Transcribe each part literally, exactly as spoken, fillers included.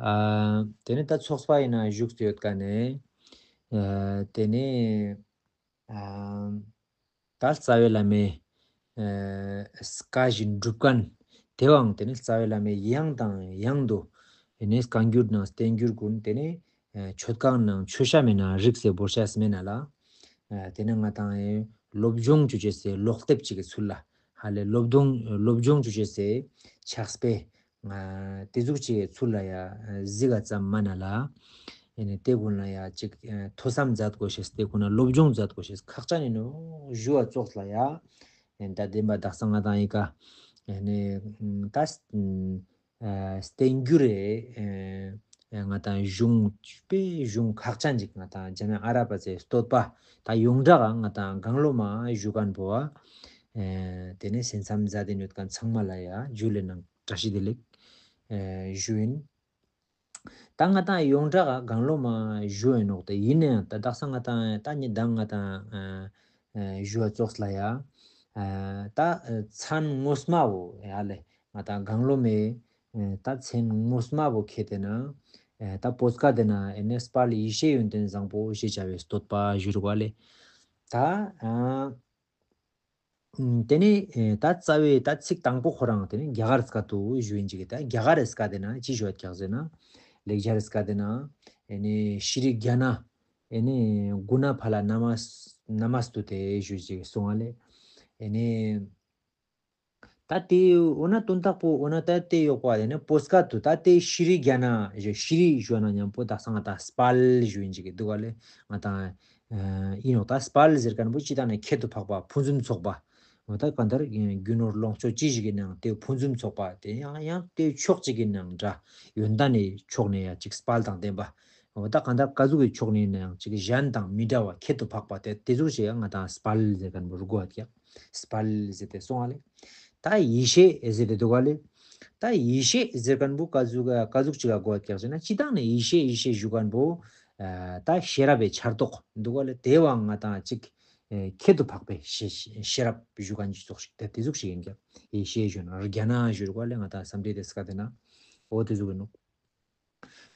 ཨ། དེ་ནས་ད་ཚོགས་པ་ཡིན་ན་བཞུགས་ཏེ་ཡོད་ཀ་ནས། ཨ། དེ་ནས། ཨ། ད་རྩ་བའི་བླ་མའི། ཨ། བཀའ་བཞིན་སྒྲུབ་མཁན། དེའང་དེ་ནས་རྩ་བའི་བླ་མའི་ཡང་དང་ཡང་དུ། དེ་ནས་བཀའ་འགྱུར་ནང་བསྟན་འགྱུར་ཀུན་དེ་ནས། ཨ། མཆོད་བསྐང་ནང་མཆོད་བཤམས་ནང་རིགས་སུ་བོར་ཤ་སྨན་ན་ལ། ཨ། དེ་ནས་ང་དང་སློབ་སྦྱོང་བཅུ་ཆེ་སའི་ཀློག་དེབ་ཅིག་གི་ཚུལ་ལ། ཧ་ལས་སློབ་སྦྱོང་སློབ་སྦྱོང་བཅུ་ཆེ་སའི་ཕྱག་དཔེ། ང་དེ་ཟུག་ཅིག་གི་ཚུལ་ལ་ཡ་གཟིགས་ག་ཙམ་མ་ན་ལ། ཨེ་ནས་དེ་ཀུན་ལ་ཡ་ཅིག་ཨེ་ཐོས་བསམ་མཛད་དགོས་ཤེས། དེ་ཀུན་ལ་སློབ་སྦྱོང་མཛད་དགོས་ཤེས་ཁག་ཅན་ཡིན་ནོ་ཞུ་བ་ཙོགས་ལ་ཡ། ཨེ་ད་བདེན་པ་དག་ས་ང་དང་ཡི་ག་ཨེ་ནས་ད་ཨེ་བསྟན་འགྱུར་རེ་ཨེ་ང་དང་གཞུང་དཔེ་གཞུང་ཁག་ཅན་ཅིག་ང་དང་འཇམ་དབྱངས་ཨ་ར་པ་ཙའི་བསྟོད་པ་ད་ཡོངས་གྲགས་ང་དང་གང་བློ་མ་ཞུ་མཁན་པོ་ཨ། ཨེ་དེ་ནས་སེམས་བསམ་མཛད་དེ་ཡོད་མཁན་ཚང་མ་ལ་ཡ་ཇུ་ལེ་ནང་བཀྲ་ཤིས་བདེ་ལེགས་ཨེ་ཞུ་ཡིན། ད་ང་དང་ཡོངས་གྲགས་གང་བློ་མ་ཞུ་ཡིན་ནོག་དེ་ཡིན་ནའང་ད་དག་ས་ང་དང་ད་ཉི་ད་ང་དང་ཨ་ཨ་ཞུ་བ་ཙོགས་ལ་ཡ། ཨ་ད་མཚན་ངོ་མ་བོ་ཡ་ལེ་ང་དང་གང་བློ་མའི་ཨ་ད་མཚན་ངོ་མ་བོ་ཁེ་དེ་ན་ཨ་ད་བོད་སྐད་དེ་ན་ཨེ་ནས་དཔལ་ཡེ་ཤེས་ཡོན་ཏན་བཟང་པོ་ཞེས་བྱ་བའི་བསྟོད་པ་ཞུ་རུ་བ་ལེ། ད་ཨ། ཨུམ། དེ་ནས་ཨེ་ད་རྩ་བའི་ད་ཚིག་དང་པོ་ཁོ་རང་དེ་ནས་རྒྱ་གར་སྐད་དུ་ཞུ་ཡིན་ཅིག་ད་རྒྱ་གར་སྐད་དེ་ན་ཅི་ཞུ་བ་ཀྱག་ཟེར་ན། ལེགས་སྦྱར་སྐད་དེ་ན་ཨེ་ནས་ཤྲཱི་ཛྙཱ་ན་ཨེ་ནས་གུ་ཎ་ཕ་ལ་ན་མ་ས་ན་མ་སྟུ་ཏེ་ཞུ་ཅིག་གསུང་བ་ལེ། ཨེ་ནས་ད་དེ་འོ་ན་དོན་དག་པོ་འོ་ན་ད་དེ་ཡོག་པ་དེ་ནས་བོད་སྐད་དུ་ད་དེ་ཤྲཱི་ཛྙཱ་ན་ཞུ་ཤྲཱི་ཞུ་ན་མཉམ་པོ་ད་སང་ད་དཔལ་ཞུ་ཡིན་ཅིག་འདུག་ག་ལེ། ང་དང་ཨ་ཡིན་ནོག་ད་དཔལ་ཟེར་མཁན་པོ་ཅི་ད་ནས་ཁྱད་དུ་འཕགས་པ་ཕུན་སུམ་ཚོགས་པ། འོ་ད་གང་ལྟར་རྒྱུ་ནོར་ལོངས་སྤྱོད་ཅི་ཞིག་གི་ནང་དེ་ཕུན་སུམ་ཚོགས་པ་དེ་ཡང་ཡང་དེ་ཕྱོགས་གཅིག་གི་ནང་འདྲ་ཡོན་ཏན་ནི་ཕྱོགས་ནས་ཡང་ཅིག་དཔལ་དང་ལྡན་པ། འོ་ད་གང་ལྟར་ག་ཟུག་གི་ཕྱོགས་ནས་ནའང་ཅིག་གཞན་དང་མི་འདྲ་བ་ཁྱད་དུ་འཕགས་པ་དེ་དེ་ཟུག་ཞིག་ཡང་ང་དང་དཔལ་ཟེར་མཁན་པོ་རུ་གོ་བ་ཀྱག་དཔལ་ཟེར་ཏེ་སོང་བ་ལེ། ད་ཡེ་ཤེས་ཟེར་ཏེ་འདུག་ག་ལེ། ད་ཡེ་ཤེས་ཟེར་མཁན་པོ་ག་ཟུག་ག་ག་ཟུག་ཅིག་ག་གོ་བ་ཀྱག་ཟེར་ན་སྤྱི་བཏང་ནས་ཡེ་ཤེས་ཡེ་ཤེས་ཞུ་མཁན་པོ། ཨ་ད་ཤེས་རབ་པའི་ཆར་གཏོགས་འདུག་ག་ལེ། དེ་བའང་ང་དང་ཅིག་ཨེ་ཁྱད་དུ་འཕགས་པའི་ཤེས་ཤེས་རབ་ཞུ་མཁན་ཅིག་ཙོགས་ཤིག་དེ་དེ་ཟུག་ཞིག་ཡིན་ཀྱག་ཡེ་ཤེས་ཞུ་ན་རྒྱ་ན་ཞུ་རུ་ག་ལེ་ང་དང་བསམ་གྲུབ་དེ་སྐད་དེ་ན། འོ་དེ་ཟུག་ཡིན་ནོ།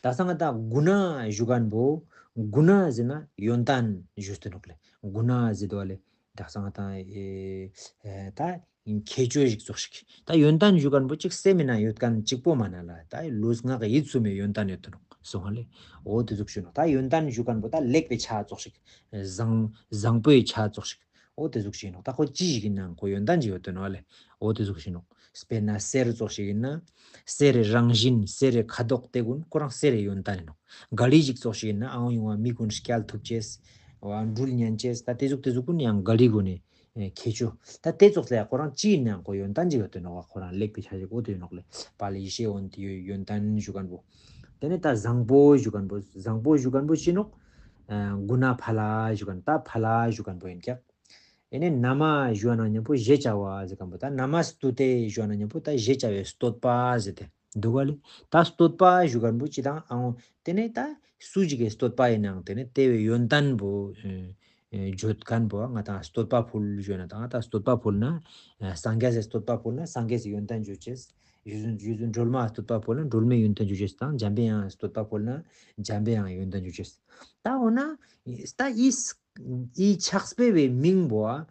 དག་ས་ང་དང་གུ་ཎ་ཞུ་མཁན་པོ། གུ་ཎ་ཟེར་ན་ཡོན་ཏན་ཞུ་སྟེ་ནོག་ལེ། གུ་ཎ་ཟེར་དོ་ལེ། དག་ས་ང་དང་ཨེ་ཨེ་ད་ཁྱད་ཆོས་ཤིག་ཙོགས་ཤིག་ད་ཡོན་ཏན་ཞུ་མཁན་པོ་གཅིག་སེམས་ནང་ཡོད་མཁན་གཅིག་པོ་མ་ན་ལ་ད་ལུས་ངག་ཡིད་གསུམ་མའི་ཡོན་ཏན་ཡོད་དོ་ནོག་སོང་ང་ལེ། འོ་དེ་ཟུག་ཞུ་ནོག་ད་ཡོན་ཏན་ཞུ་མཁན་པོ་ད་ལེགས་པའི་ཆ་ཙོགས་ཤིག་བཟང་བཟང་པོའི་ཆ་ཙོགས་ཤིག་འོ་དེ་ཟུག་ཞིག་ནོག་ད་ཁོ་ཅི་ཞིག་ཡིན་ནའང་ཁོ་ཡོན་ཏན་ཅིག་ཡོད་དོ་ནོག་ལེ། འོ་དེ་ཟུག་ཞིག་ནོག་དཔེར་ན་གསེར་ཙོགས་ཤིག་ཡིན་ན། གསེར་རི་རང་བཞིན་གསེར་རི་ཁ་དོག་དེ་ཀུན་ཁོ་རང་གསེར་རི་ཡོན་ཏན་ཡིན་ནོག་ག་ལི་ཞིག་ཙོགས་ཤིག་ཡིན་ན་ཨང་ཡོང་བ་མི་ཀུན་སྐྱལ་ཐུབ་ཅེས། བ་འགྲུལ་ཉན་ཅེས་ད་དེ་ཟུག་དེ་ཟུག་ཀུན་ཡང་ག་ལི་ཀུན་ནི་ཁྱད་ཆོས་ད་དེ་ཙོགས་ལ་ཡ་ཁོ་རང་ཅི་ཡིན་ནའང་ཁོ་ཡོན་ཏན་ཅིག་ཡོད་དོ་ནོག་ཁོ་རང་ལེགས་པའི་ཆ་ཞིག་འོ་དེ་ཡིན་ནོག་ལེ། དཔལ་ཡེ་ཤེས་ཡོན་ཏན་ཞུ་མཁན་པོ། དེ་ནས་ད་བཟང་པོ་ཞུ་མཁན་པོ་བཟང་པོ་ཞུ་མཁན་པོ་ཅི་ནོག་གུ་ཎ་ཕ་ལ་ཞུ་མཁན་ད་ཕ་ལ་ཞུ་མཁན་པོ་ཡིན་ཀྱག་ཨེ་ནས་ན་མ་ཞུ་བ་ན་མཉམ་པོ་ཞེས་བྱ་བ་ཟེར་མཁན་པོ་ད་ན་མ་སྟུ་ཏེ་ཞུ་བ་ན་མཉམ་པོ་ད་ཞེས་བྱ་བའི་བསྟོད་པ་ཟེར་ཏེ་འདུག་ག་ལེ། ད་བསྟོད་པ་ཞུ་མཁན་པོ་ཅི་དང་ཨང་དེ་ནས་ད་སུ་ཞིག་གི་བསྟོད་པ་ཡིན་ནའང་དེ་ནས་དེ་བའི་ཡོན་ཏན་པོ་ཨེ་ཨེ་བརྗོད་མཁན་པོ་ང་དང་བསྟོད་པ་ཕུལ་ཞུ་ན་དང་ད་བསྟོད་པ་ཕུལ་ན་ཨེ་སངས་རྒྱས་སི་བསྟོད་པ་ཕུལ་ན་སངས་རྒྱས་སི་ཡོན་ཏན་བརྗོད་ཅེས། རྗེ་བཙུན་རྗེ་བཙུན་སྒྲོལ་མ་བསྟོད་པ་ཕུལ་ན་སྒྲོལ་མའི་ཡོན་ཏན་བརྗོད་ཅེས་དང་འཇམ་པའི་དབྱངས་བསྟོད་པ་ཕུལ་ན་འཇམ་པའི་དབྱངས་ཡོན་ཏན་བརྗོད་ཅེས། ད་འོ་ན་ད་ཡིས་ཡི་ཕྱག་དཔེ་བའི་མིང་བོ་ཨ།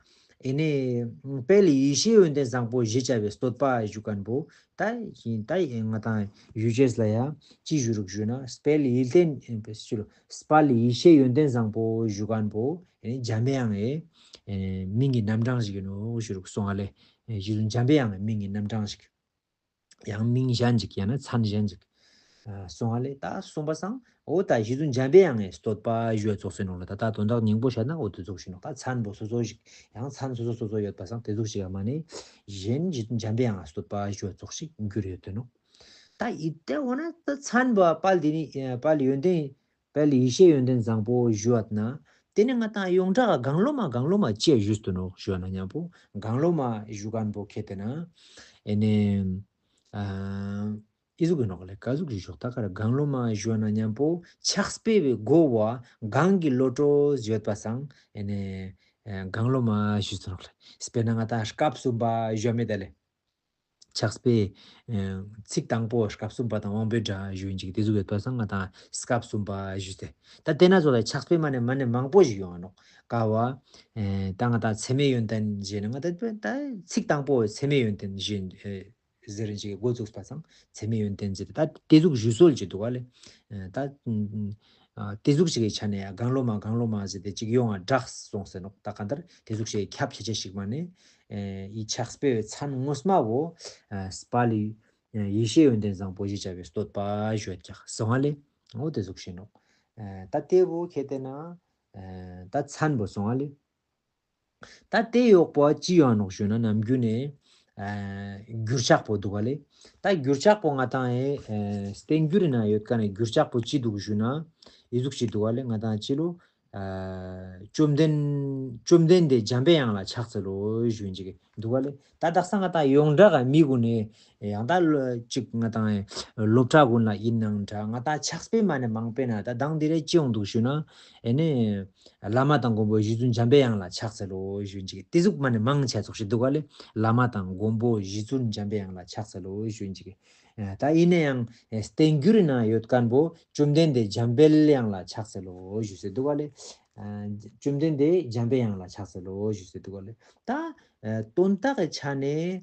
ཨེ་ནས་དཔལ་ཡེ་ཤེས་ཡོན་ཏན་བཟང་པོ་ཞེས་བྱ་བའི་བསྟོད་པ་ཞུ་མཁན་པོ་ད་ཡིན་ད་ཡིན་ང་དང་ཡུལ་ཅེས་ལ་ཡ་ཅི་ཞུ་རུག་ཞུ་ན་དཔལ་ཡེ་ཏན་དཔལ་ཡེ་ཤེས་ཡོན་ཏན་བཟང་པོ་ཞུ་མཁན་པོ་ཨེ་ནས་འཇམ་པའི་དབྱངས་ཨེ་མིང་གི་རྣམ་གྲངས་ཤིག་ཡིན་ནོ་ཞུ་རུག་སོང་ཨ་ལེ། ཞུ་རུག་འཇམ་པའི་དབྱངས་མིང་གི་རྣམ་གྲངས་ཤིག་ཡང་མིང་གཞན་ཅིག་ཡང་ན་མཚན་གཞན་ཅིག་ཨ་སོང་བ་ལས་ད་སོང་པ་སང་འོ་ད་རྗེ་བཙུན་འཇམ་པའི་དབྱངས་ཀྱི་བསྟོད་པ་ཞུ་བ་ཙོགས་སེ་ནོག་ལ། ད་ད་དོན་དག་སྙིང་པོ་བཤད་ན་འོ་དེ་ཙོགས་ཤིག་ནོག་ད་མཚན་པོ་སོ་སོ་ཞིག་ཡང་མཚན་སོ་སོ་སོ་སོ་ཡོད་པ་སང་དེ་ཙོགས་ཤིག་ཡང་མ་ནི་གཞན་རྗེ་བཙུན་འཇམ་པའི་དབྱངས་ཀྱི་བསྟོད་པ་ཞུ་བ་ཙོགས་ཤིག་འགྱུར་ཡོད་དེ་ནོག་ད་ཡིད་དེ་འོ་ན་ད་མཚན་པོ་དཔལ་དེ་ནི་དཔལ་ཡོན་ཏན་དཔལ་ཡེ་ཤེས་ཡོན་ཏན་བཟང་པོ་ཞུ་བ་ན། དེ་ནི་ང་དང་ཡོངས་གྲགས་གང་བློ་མ་གང་བློ་མ་ཅེས་ཞུས་ཏེ་ནོག་ཞུ་བ་ན་མཉམ་པོ་གང་བློ་མ་ཞུ་མཁན་པོ་ཁེ་དེ་ན། ཨེ་ནས། ཨ། ཨི་ཟུག་གི་ནོག་ལེ་ག་ཟུག་ཞུ་ཤོག་ད་ག་ར་གང་བློ་མ་ཞུ་བ་ན་མཉམ་པོ་ཕྱག་དཔེ་བའི་སྒོ་བ་གང་གི་བློ་གྲོས་ཡོད་པ་སང་ཨེ་ནས། ཨ། གང་བློ་མ་ཞུས་ཏེ་ནོག་ལེ། དཔེར་ན་ང་དང་སྐབས་གསུམ་པ་ཞུ་མེད་ད་ལེ། ཕྱག་དཔེ་ཚིག་དང་པོ་སྐབས་གསུམ་པ་དང་དབང་པོའི་སྒྲ་ཞུ་ཡིན་ཅིག་དེ་ཟུག་ཡོད་པ་སང་ང་དང་སྐབས་གསུམ་པ་ཞུས་ཏེ། ད་དེ་ན་ཚོ་ལ་ཕྱག་དཔེ་མ་ནས་མ་ནས་མང་པོ་ཞིག་ཡོང་ང་ནོག་ཀ་བ། ད་ང་དང་ཚད་མའི་ཡོན་ཏན་ཞེས་ན་ང་ད་ད་ཚིག་དང་པོ་ཚད་མའི་ཡོན་ཏན་ཞེས་ཟེར་ཅིག་འགོ་བཙུགས་པ་སང་ཚད་མའི་ཡོན་ཏན་ཟེར་ད་དེ་ཟུག་ཞུ་སྲོལ་ཅིག་འདུག་ག་ལེ། ད་དེ་ཟུག་ཅིག་གི་ཆ་ནས་ཡ་གང་ལོ་མ་གང་ལོ་མ་ཟེར་ཏེ་ཅིག་ཡོང་ང་གྲགས་སོང་ཟེར་ནོག་ད་གང་ལྟར་དེ་ཟུག་ཞིག་ཁྱབ་ཆེ་ཆེ་ཞིག་མ་ནས་ཡི་ཕྱག་དཔེའི་མཚན་ངོ་མ་བོ་སྤ་ལི་ཡེ་ཤེས་ཡོན་ཏན་བཟང་པོ་ཞེས་བྱ་བའི་བསྟོད་པ་ཞུ་ཡ་ཀྱག་སོང་ང་ལེ། འོ་དེ་ཟུག་ཤེས་ནོག་ད་དེ་བོ་ཁེ་ཏེ་ན་ད་མཚན་བོ་སོང་ང་ལེ། ད་དེ་ཡོག་པོ་ཅི་ཡོང་ནོག་ཞུ་ན་ནམ་རྒྱུན་ནས་འགྱུར་ཕྱག་པོ་འདུག་ག་ལེ། ད་འགྱུར་ཕྱག་པོ་ང་དང་ཨེ་བསྟན་འགྱུར་ན་ཡོད་ཀ་ནས་འགྱུར་ཕྱག་པོ་ཅི་འདུག་ཞུ་ན་ཨི་ཟུག་ཅི་འདུག་ག་ལེ། ང་དང་ཅི་ལོ། བཅོམ་ལྡན་བཅོམ་ལྡན་འདས་འཇམ་པའི་དབྱངས་ལ་ཕྱག་འཚལ་ལོ་ཞུ་ཡིན་ཅིག་འདུག་ག་ལེ། ད་དག་ས་ང་དང་ཡོངས་གྲགས་ཀ་མི་གུན་ནས་ཡང་ད་ལོ་ཅིག་ང་དང་སློབ་གྲྭ་གུན་ལ་ཡིན་ནང་འདྲ་ང་དང་ཕྱག་དཔེ་མ་ནས་མང་པོ་ན་ད་དང་དེ་རེ་ཅི་ཡོང་འདུག་ཞུ་ན་ཨེ་ནས་བླ་མ་དང་མགོན་པོ་རྗེ་བཙུན་འཇམ་པའི་དབྱངས་ལ་ཕྱག་འཚལ་ལོ་ཞུ་ཡིན་ཅིག་དེ་ཟུག་མ་ནས་མང་ཆེ་ཚོགས་ཤིག་འདུག་ག་ལེ། བླ་མ་དང་མགོན་པོ་རྗེ་བཙུན་འཇམ་པའི་དབྱངས་ལ་ཕྱག་འཚལ་ལོ་ཞུ་ཡིན་ཅིག་ད་ཡིན་ན་ཡང་བསྟན་འགྱུར་ན་ཡོད་མཁན་པོ་བཅོམ་ལྡན་འདས་འཇམ་དཔལ་དབྱངས་ལ་ཕྱག་འཚལ་ལོ་ཞུ་ཟེར་འདུག་ག་ལེ། བཅོམ་ལྡན་འདས་འཇམ་པའི་དབྱངས་ལ་ཕྱག་འཚལ་ལོ་ཞུ་ཟེར་འདུག་ག་ལེ། ད་དོན་དག་གི་ཆ་ནས་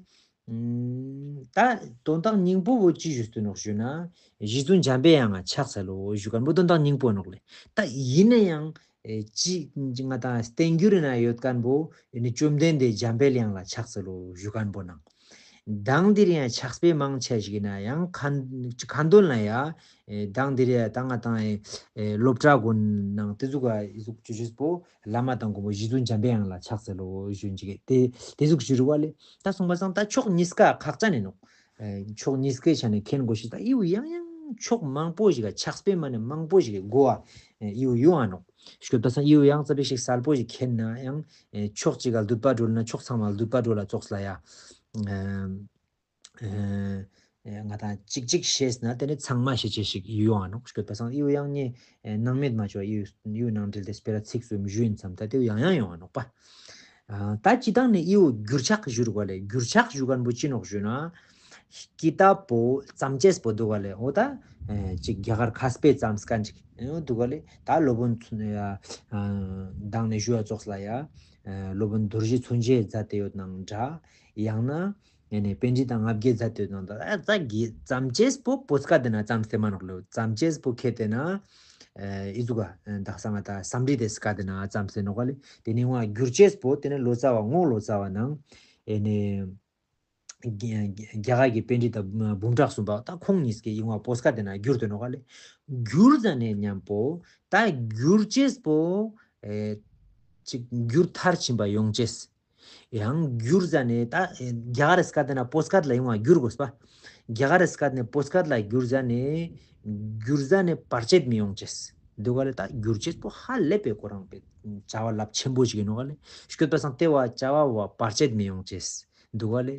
ད་དོན་དག་སྙིང་པོ་བོ་ཅི་ཞུ་ཟེར་ནོག་ཞུ་ན་རྗེ་བཙུན་འཇམ་པའི་དབྱངས་ལ་ཕྱག་འཚལ་ལོ་ཞུ་མཁན་པོ་དོན་དག་སྙིང་པོ་ནོག་ལེ། ད་ཡིན་ན་ཡང་ཅི་ང་དང་བསྟན་འགྱུར་ན་ཡོད་མཁན་པོ་ནི་བཅོམ་ལྡན་འདས་འཇམ་དཔལ་དབྱངས་ལ་ཕྱག་འཚལ་ལོ་ཞུ་མཁན་པོ་ནང་། དང་དེ་རིང་ཡང་ཕྱག་དཔེ་མང་ཆེ་ཞིག་ཡིན་ན་ཡང་ཁ་ཁ་འདོན་ལ་ཡ། དང་དེ་རིང་ད་ང་དང་སློབ་གྲྭ་གུན་ནང་དེ་ཟུག་ག་ཟུག་ཅུ་ཅུ་པོ་བླ་མ་དང་མགོན་པོ་རྗེ་བཙུན་འཇམ་པའི་དབྱངས་ལ་ཕྱག་འཚལ་ལོ་ཞུ་ཅིག་དེ་དེ་ཟུག་ཞུ་རུ་བ་ལེ། ད་སོང་པ་སང་ད་ཕྱོགས་གཉིས་ཀ་ཁག་ཅན་ཡིན་ནོག་ཕྱོགས་གཉིས་ཀའི་ཆ་ནས་མཁྱེན་དགོས་ཤེས་ད་ཨིའུ་ཡང་ཡང་ཕྱོགས་མང་པོ་ཞིག་ག་ཕྱག་དཔེ་མ་ནས་མང་པོ་ཞིག་གི་གོ་བ་ཨིའུ་ཡོང་ཨ་ནོག་ཤོད་པ་སང་ཨིའུ་ཡང་ཙ་པིག་ཞིག་གསལ་པོ་ཞིག་མཁྱེན་ན་ཡང་ཕྱོགས་གཅིག་ག་སྡུད་པ་སྒྲོལ་ན་ཕྱོགས་ཚང་མ་སྡུད་པ་སྒྲོལ་ལ་ཙོགས་ལ་ཡ། ང་དང་གཅིག་གཅིག་ཤེས་ན་དེ་ནི་ཚང་མ་ཤེས་ཆེ་ཞིག་ཡོང་ཨ་ནོག་ཤོད་པ་སང་ཨིའུ་ཡང་ཉེ་ནང་མེད་མ་ཆོག་ཨིའུ་ནང་འབྲེལ་ཏེ་སྤེ་ར་ཚིག་གསུམ་ཞུ་ཡིན་བསམ་ད་དེའུ་ཡང་ཡང་ཡོང་ཨ་ནོག་པ། ད་ཅི་དང་ནི་ཨིའུ་འགྱུར་ཕྱག་ཞུ་རུ་བ་ལེ། འགྱུར་ཕྱག་ཞུ་མཁན་པོ་ཅི་ནོག་ཞུ་ན། ཀི་ཏ་པོ་བརྩམས་ཅེས་པོ་འདུག་ག་ལེ། འོ་ད་ཅིག་རྒྱ་གར་མཁས་པའི་བརྩམས་མཁན་ཅིག་འདུག་ག་ལེ། ད་སློབ་དཔོན་ཚུ་ཡ་དང་ནས་ཞུ་བ་ཙོགས་ལ་ཡ། སློབ་དཔོན་རྡོ་རྗེ་མཚོན་བྱེད་མཛད་དེ་ཡོད་ནང་འདྲ། ཡང་ན་ཡ་ནས་པཎྜི་ཏ་ལྔ་བརྒྱ་མཛད་དེ་ཡོད་ནང་འདྲ། ད་གི་བརྩམས་ཅེས་པོ་པོ་སྐད་དེ་ན་བརྩམས་ཏེ་མ་ནོག་ལེ། བརྩམས་ཅེས་པོ་ཁེ་དེ་ན་ཨི་ཟུག་ག་དག་ས་ང་ད་སམ་རི་དེ་སྐད་དེ་ན་བརྩམས་ཏེ་ནོག་ག་ལེ། དེ་ནི་ང་འགྱུར་ཅེས་པོ་དེ་ནི་ལོ་ཙཱ་བ་རྔོག་ལོ་ཙཱ་བ་ནང་ཨེ་ནས། རྒྱ་གར་གྱི་པཎྜི་ཏ་འབུམ་ཕྲག་གསུམ་པ་ད་ཁོང་གཉིས་ཀྱི་ཡིན་བ་པོ་སྐད་དེ་ན་བསྒྱུར་དུ་ནོག་ག་ལེ། བསྒྱུར་ཟ་ནས་མཉམ་པོ་ད་བསྒྱུར་ཅེས་པོ་ཨེ་ཅིག་བསྒྱུར་མཐར་ཕྱིན་པ་ཡོང་ཅེས། ཡང་བསྒྱུར་ཟ་ནས་ད་རྒྱ་གར་སྐད་དེ་ན་པོ་སྐད་ལ་ཡིན་བ་བསྒྱུར་དགོས་པ། རྒྱ་གར་སྐད་ནས་པོ་སྐད་ལ་བསྒྱུར་ཟ་ནས་བསྒྱུར་ཟ་ནས་བར་ཆད་མི་ཡོང་ཅེས། འདུག་ག་ལེ། ད་བསྒྱུར་ཅེས་པོ་ཧ་ལས་པའི་ཁོ་རང་པའི་བྱ་བ་རླབས་ཆེན་པོ་ཞིག་ཡིན་ནོག་ག་ལེ། ཤོད་པ་སང་ལྟེ་བ་བྱ་བ་བ་བར་ཆད་མི་ཡོང་ཅེས། འདུག་ག་ལེ།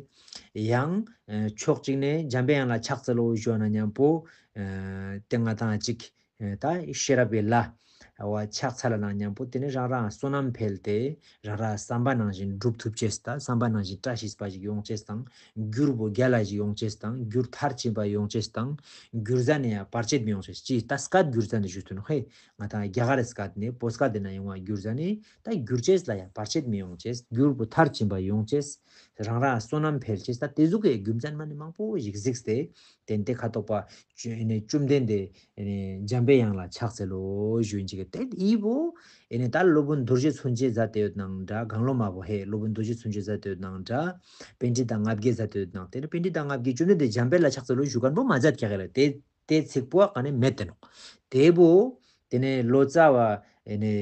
ཡང་ཕྱོགས་གཅིག་ནས་འཇམ་པའི་དབྱངས་ལ་ཕྱག་འཚལ་ལོ་ཞུ་བ་ན་མཉམ་པོ་དེ་ང་དང་གཅིག་ད་ཤེས་རབ་པའི་ལྷ་བ་ཕྱག་འཚལ་ལ་ན་མཉམ་པོ་དེ་ནི་རང་རང་བསོད་ནམས་འཕེལ་ཏེ་རང་རང་བསམ་པ་ནང་བཞིན་འགྲུབ་ཐུབ་ཅེས་དང་བསམ་པ་ནང་བཞིན་བཀྲ་ཤིས་པ་ཞིག་ཡོང་ཅེས་དང་བསྒྱུར་པོ་རྒྱལ་ལ་ཞིག་ཡོང་ཅེས་དང་བསྒྱུར་མཐར་ཕྱིན་པ་ཡོང་ཅེས་དང་བསྒྱུར་ཟ་ནས་ཡང་བར་ཆད་མི་ཡོང་ཅེས་ཅི་ད་སྐད་བསྒྱུར་ཟ་ནས་ཞུ་ཐུབ་ནོག་ཧེ། ང་དང་རྒྱ་གར་སྐད་ནས་པོ་སྐད་དེ་ན་ཡོང་བ་བསྒྱུར་ཟ་ནས་ད་བསྒྱུར་ཅེས་ལ་ཡང་བར་ཆད་མི་ཡོང་ཅེས་བསྒྱུར་པོ་མཐར་ཕྱིན་པ་ཡོང་ཅེས་རང་རང་བསོད་ནམས་འཕེལ་ཅེས་ད་དེ་ཟུག་གི་རྒྱུ་མཚན་མ་ནི་མང་པོ་ཞིག་གཟིགས་ཏེ་དེ་ནི་དེ་ཁ་དོག་པ་ཨེ་ནི་བཅོམ་ལྡན་འདས་ཨེ་ནི་འཇམ་པའི་དབྱངས་ལ་ཕྱག་འཚལ་ལོ་ཞུ་ཡིན་ཅིག་དེ་ཨི་བོ་ཨེ་ནི་ད་སློབ་དཔོན་རྡོ་རྗེ་མཚོན་བྱེད་མཛད་དེ་ཡོད་ནང་འདྲ་གང་ལོ་མ་བོ་ཧེ་སློབ་དཔོན་རྡོ་རྗེ་མཚོན་བྱེད་མཛད་དེ་ཡོད་ནང་འདྲ་པཎྜི་ཏ་ལྔ་བརྒྱ་མཛད་དེ་ཡོད་ནང་དེ་ནི་པཎྜི་ཏ་ལྔ་བརྒྱ་བཅོམ་ལྡན་འདས་འཇམ་དཔལ་ལ་ཕྱག་འཚལ་ལོ་ཞུ་མཁན་པོ་མ་མཛད་ཀྱག་ལ་དེ་དེ་ཚིག་པོ་ཨ་ག་ནས་མེད་དེ་ནོག་དེ་བོ་དེ་ནས་ལོ་ཙཱ་བ་ཨེ་ནི་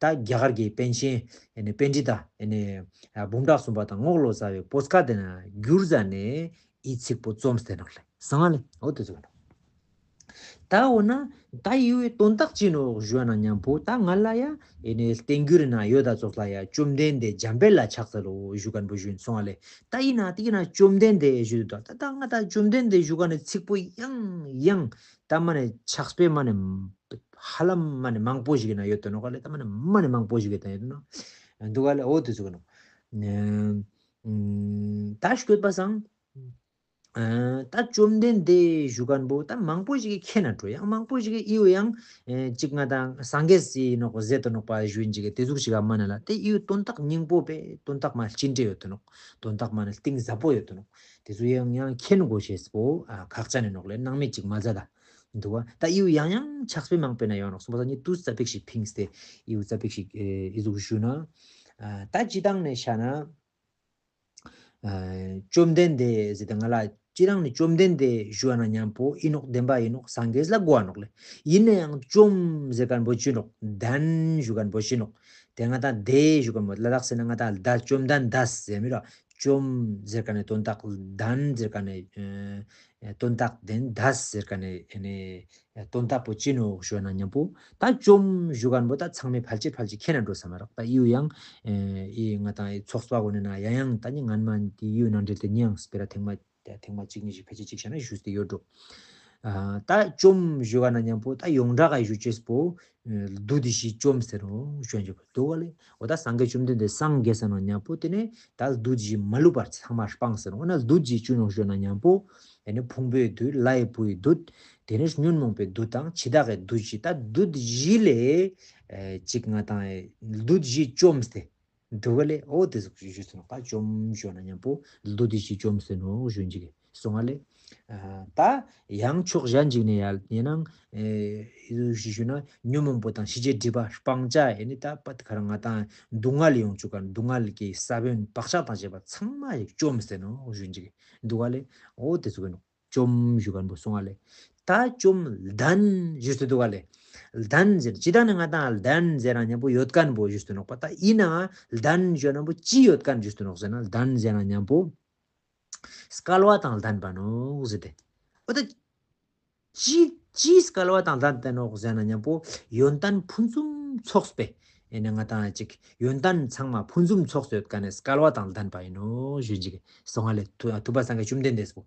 ད་རྒྱ་གར་གྱི་པཎ་ཆེན་ཨེ་ནི་པཎྜི་ཏ་ཨེ་ནི་འབུམ་ཕྲག་གསུམ་པ་དང་རྔོག་ལོ་ཙཱ་བའི་པོ་སྐད་དེ་ན་བསྒྱུར་ཟ་ནས། ཨི་ཚིག་པོ་རྩོམ་སྟེ་ནོག་ལེ། སང་ལེ། འོ་དེ་ཚོ་ནོག་ད་འོ་ན་ད་ཡུའི་དོན་དག་ཅི་ནོག་ཞུ་ན་མཉམ་པོ་ད་ང་ལ་ཡ་ཨེ་ནི་བསྟན་འགྱུར་ན་ཡོད་ད་ཙོགས་ལ་ཡ་བཅོམ་ལྡན་འདས་འཇམ་དཔལ་ལ་ཕྱག་འཚལ་ལོ་ཞུ་མཁན་པོ་ཞུ་ཡིན་སོང་ལེ། ད་ཡིན་ན་དེ་ཡིན་ན་བཅོམ་ལྡན་འདས་ཞུ་དུས་ད་ད་ང་ད་བཅོམ་ལྡན་འདས་ཞུ་མཁན་ནི་ཚིག་པོ་ཡང་ཡང་ད་མ་ནས་ཕྱག་དཔེ་མ་ནས་ཧ་ལམ་མ་ནས་མང་པོ་ཞིག་ན་ཡོད་དོ་ནོག་ལེ། ད་མ་ནས་མ་ནས་མང་པོ་ཞིག་ད་ཡོད་དོ་ནོག་འདུག་ག་ལེ། འོ་དེ་ཚོ་ག་ནོག་ད་ཤོད་པ་སང་། ཨ། ད་བཅོམ་ལྡན་འདས་ཞུ་མཁན་པོ་ད་མང་པོ་ཞིག་གིས་མཁྱེན་ན་འགྲོ། ཡང་མང་པོ་ཞིག་གིས་ཨིའུ་ཡང་ཨེ་གཅིག་ང་དང་སངས་རྒྱས་སི་ནོག་ཟེར་དུ་ནོག་པ་ཞུ་ཡིན་ཅིག་དེ་ཟུག་ཞིག་ག་མ་ན་ལ། དེ་ཨིའུ་དོན་དག་སྙིང་པོ་པས་དོན་དག་མ་ལྕི་འདྲེ་ཡོད་དུ་ནོག། དོན་དག་མ་ན་གཏིང་ཟབ་པོ་ཡོད་དུ་ནོག། དེ་ཚོ་ཡང་ཡང་མཁྱེན་དགོས་ཤེས་པོ་ཨ་ཁག་ཅན་ནི་ནོག་ལེ། སྣང་མེད་ཅིག་མ་ཟ་ད་འདུག་བ། ད་ཨིའུ་ཡང་ཡང་ཕྱག་དཔེ་མང་པོ་ན་ཡོང་ནོག་སོང་པ་ས་ནི་དུས་ཙ་པིག་ཞིག་ཕིངས་ཏེ་ཨིའུ་ཙ་པིག་ཞིག་ཨེ་ཨི་ཟུག་ཞུ་ན། ཨ་ད་སྤྱི་བཏང་ནས་བཤད་ན། ཨ་བཅོམ་ལྡན་འདས་ཟེར་ཏེ་ང་ལ་སྤྱིར་བཏང་ནས་བཅོམ་ལྡན་འདས་ཞུ་བ་ན་མཉམ་པོ་ཨིན་ནོག། བདེན་པ་ཨིན་ནོག། སངས་རྒྱས་ལ་གོ་བ་ནོག་ལེ། ཡིན་ན་ཡང་བཅོམ་ཟེར་མཁན་པོ་ཅི་ནོག། ལྡན་ཞུ་མཁན་པོ་ཅི་ནོག། དེ་ང་དང་འདས་ཞུ་མཁན་པོ་ལ་དྭགས་ཟེར་ན་ང་དང་ལྡ་བཅོམ་ལྡན་འདས་ཟེར་མི་ར། བཅོམ་ཟེར་མཁན་ནི་དོན་དག། ལྡན་ཟེར་མཁན་ནི་ཨ་དོན་དག། ལྡན། འདས་ཟེར་མཁན་ནི་ཨ་ནི་དོན་དག་པོ་ཅི་ནོག་ཞུ་ན་མཉམ་པོ། ད་བཅོམ་ཞུ་མཁན་པོ་ད་ཚང་མས་ཕལ་ཆེར་ཕལ་ཆེར་མཁྱེན་ན་འགྲོ་ས་མ་རག། ད་ཨིའུ་ཡང་ཨེ་ཨི་ང་དང་ཨི་ཚོགས་པ་གོ་ནས་ན་ཡང་ཡང་ད་ནི་ངན་མ་དེ་ཨིའུ་ནང་འབྲེལ་ཏེ་ཉེ་ཡང་སྤེ་ར་ཐེངས་མ་ཐེངས་མ་གཅིག་གཉིས་ཤིག་ཕལ་ཆེར་གཅིག་བྱས་ན་ཞུས་ཏེ་ཡོད་འགྲོ། ཨ་ད་བཅོམ་ཞུ་ག་ན་མཉམ་པོ་ད་ཡོངས་གྲགས་ཀ་ཞུ་ཅེས་པོ་ཨེ་བདུད་བཞི་བཅོམ་ཟེར་རོ་ཞུ་འཇུག་འདུག་ག་ལེ། འོ་ད་སངས་རྒྱས་བཅོམ་ལྡན་འདས་སངས་རྒྱས་ས་ན་མཉམ་པོ་དེ་ནས་ད་བདུད་བཞི་མ་ལུས་པར་ཚང་མ་སྤངས་ཟེར་རོ། འོ་ན་བདུད་བཞི་ཅི་ནོག་ཞུ་ན་མཉམ་པོ་ཨེ་ནི་ཕུང་པོའི་བདུད། ལྷའི་བུའི་བདུད། དེ་ནས་ཉོན་མོངས་པའི་བདུད་དང་འཆི་བདག་གི་བདུད་བཞི། ད་བདུད་བཞི་ལས་ཨེ་གཅིག་ང་དང་ཨེ་བདུད་བཞི་བཅོམ་སྟེ་འདུག་ག་ལེ། འོ་དེ་ཟུག་ཞུ་ཟེར་ནོག། ད་བཅོམ་ཞུ་ན་མཉམ་པོ་བདུད་བཞི་བཅོམ་ཟེར་ནོག་ཞུ་འཇིག་གི་སོང་ང་ལེ། ཨ་ད་ཡང་ཕྱོགས་གཞན་ཅིག་ནས་ཡ་ཡིན་ནའང་ཨེ་ཞུ་ཞུ་ན་ཉོན་མོངས་པ་དང་ཤེས་བྱའི་སྒྲིབ་པ་སྤང་བྱ་ཨེ་ནི་ད་པད་ཁ་རང་ང་དང་སྡུག་བསྔལ་ཡོང་བཅུག་ག་སྡུག་བསྔལ་གྱི་ས་བོན་བག་ཆགས་དང་བཅས་པ་ཚང་མ་ཞིག་བཅོམ་ཟེར་ནོག་ཞུ་འཇིག་གི་འདུག་ག་ལེ། འོ་དེ་ཟུག་ཡིན་ནོག། བཅོམ་ཞུ་མཁན་པོ་སོང་ང་ལེ། ད་བཅོམ་ལྡན་ཞུ་སྟེ་འདུག་ག་ལེ། ལྡན་ཟེར་ཅི་ད་ནི་ང་དང་ལྡན་ཟེར་ན་མཉམ་པོ་ཡོད་མཁན་པོ་ཞུ་སྟེ་ནོག་པ། ད་ཡིན་ནའང་ལྡན་ཞུ་ན་པོ་ཅི་ཡོད་མཁན་ཞུ་སྟེ་ནོག་ཟེར་ན་ལྡན་ཟེར་ན་མཉམ་པོ་སྐལ་བ་དང་ལྡན་པ་ནོག་ཟེར་ཏེ། འོ་ད་ཅི་ཅི་སྐལ་བ་དང་ལྡན་ཏེ་ནོག་ཟེར་ན་མཉམ་པོ་ཡོན་ཏན་ཕུན་སུམ་ཚོགས་པའི་ཨེ་ནི་ང་དང་ཅིག་ཡོན་ཏན་ཚང་མ་ཕུན་སུམ་ཚོགས་སུ་ཡོད་མཁན་ནི་སྐལ་བ་དང་ལྡན་པ་ཡིན་ནོག་ཞུ་འཇིག་གི་སོང་ང་ལེ། ཐུབ་པ་སངས་རྒྱས་བཅོམ་ལྡན་འདས་པོ།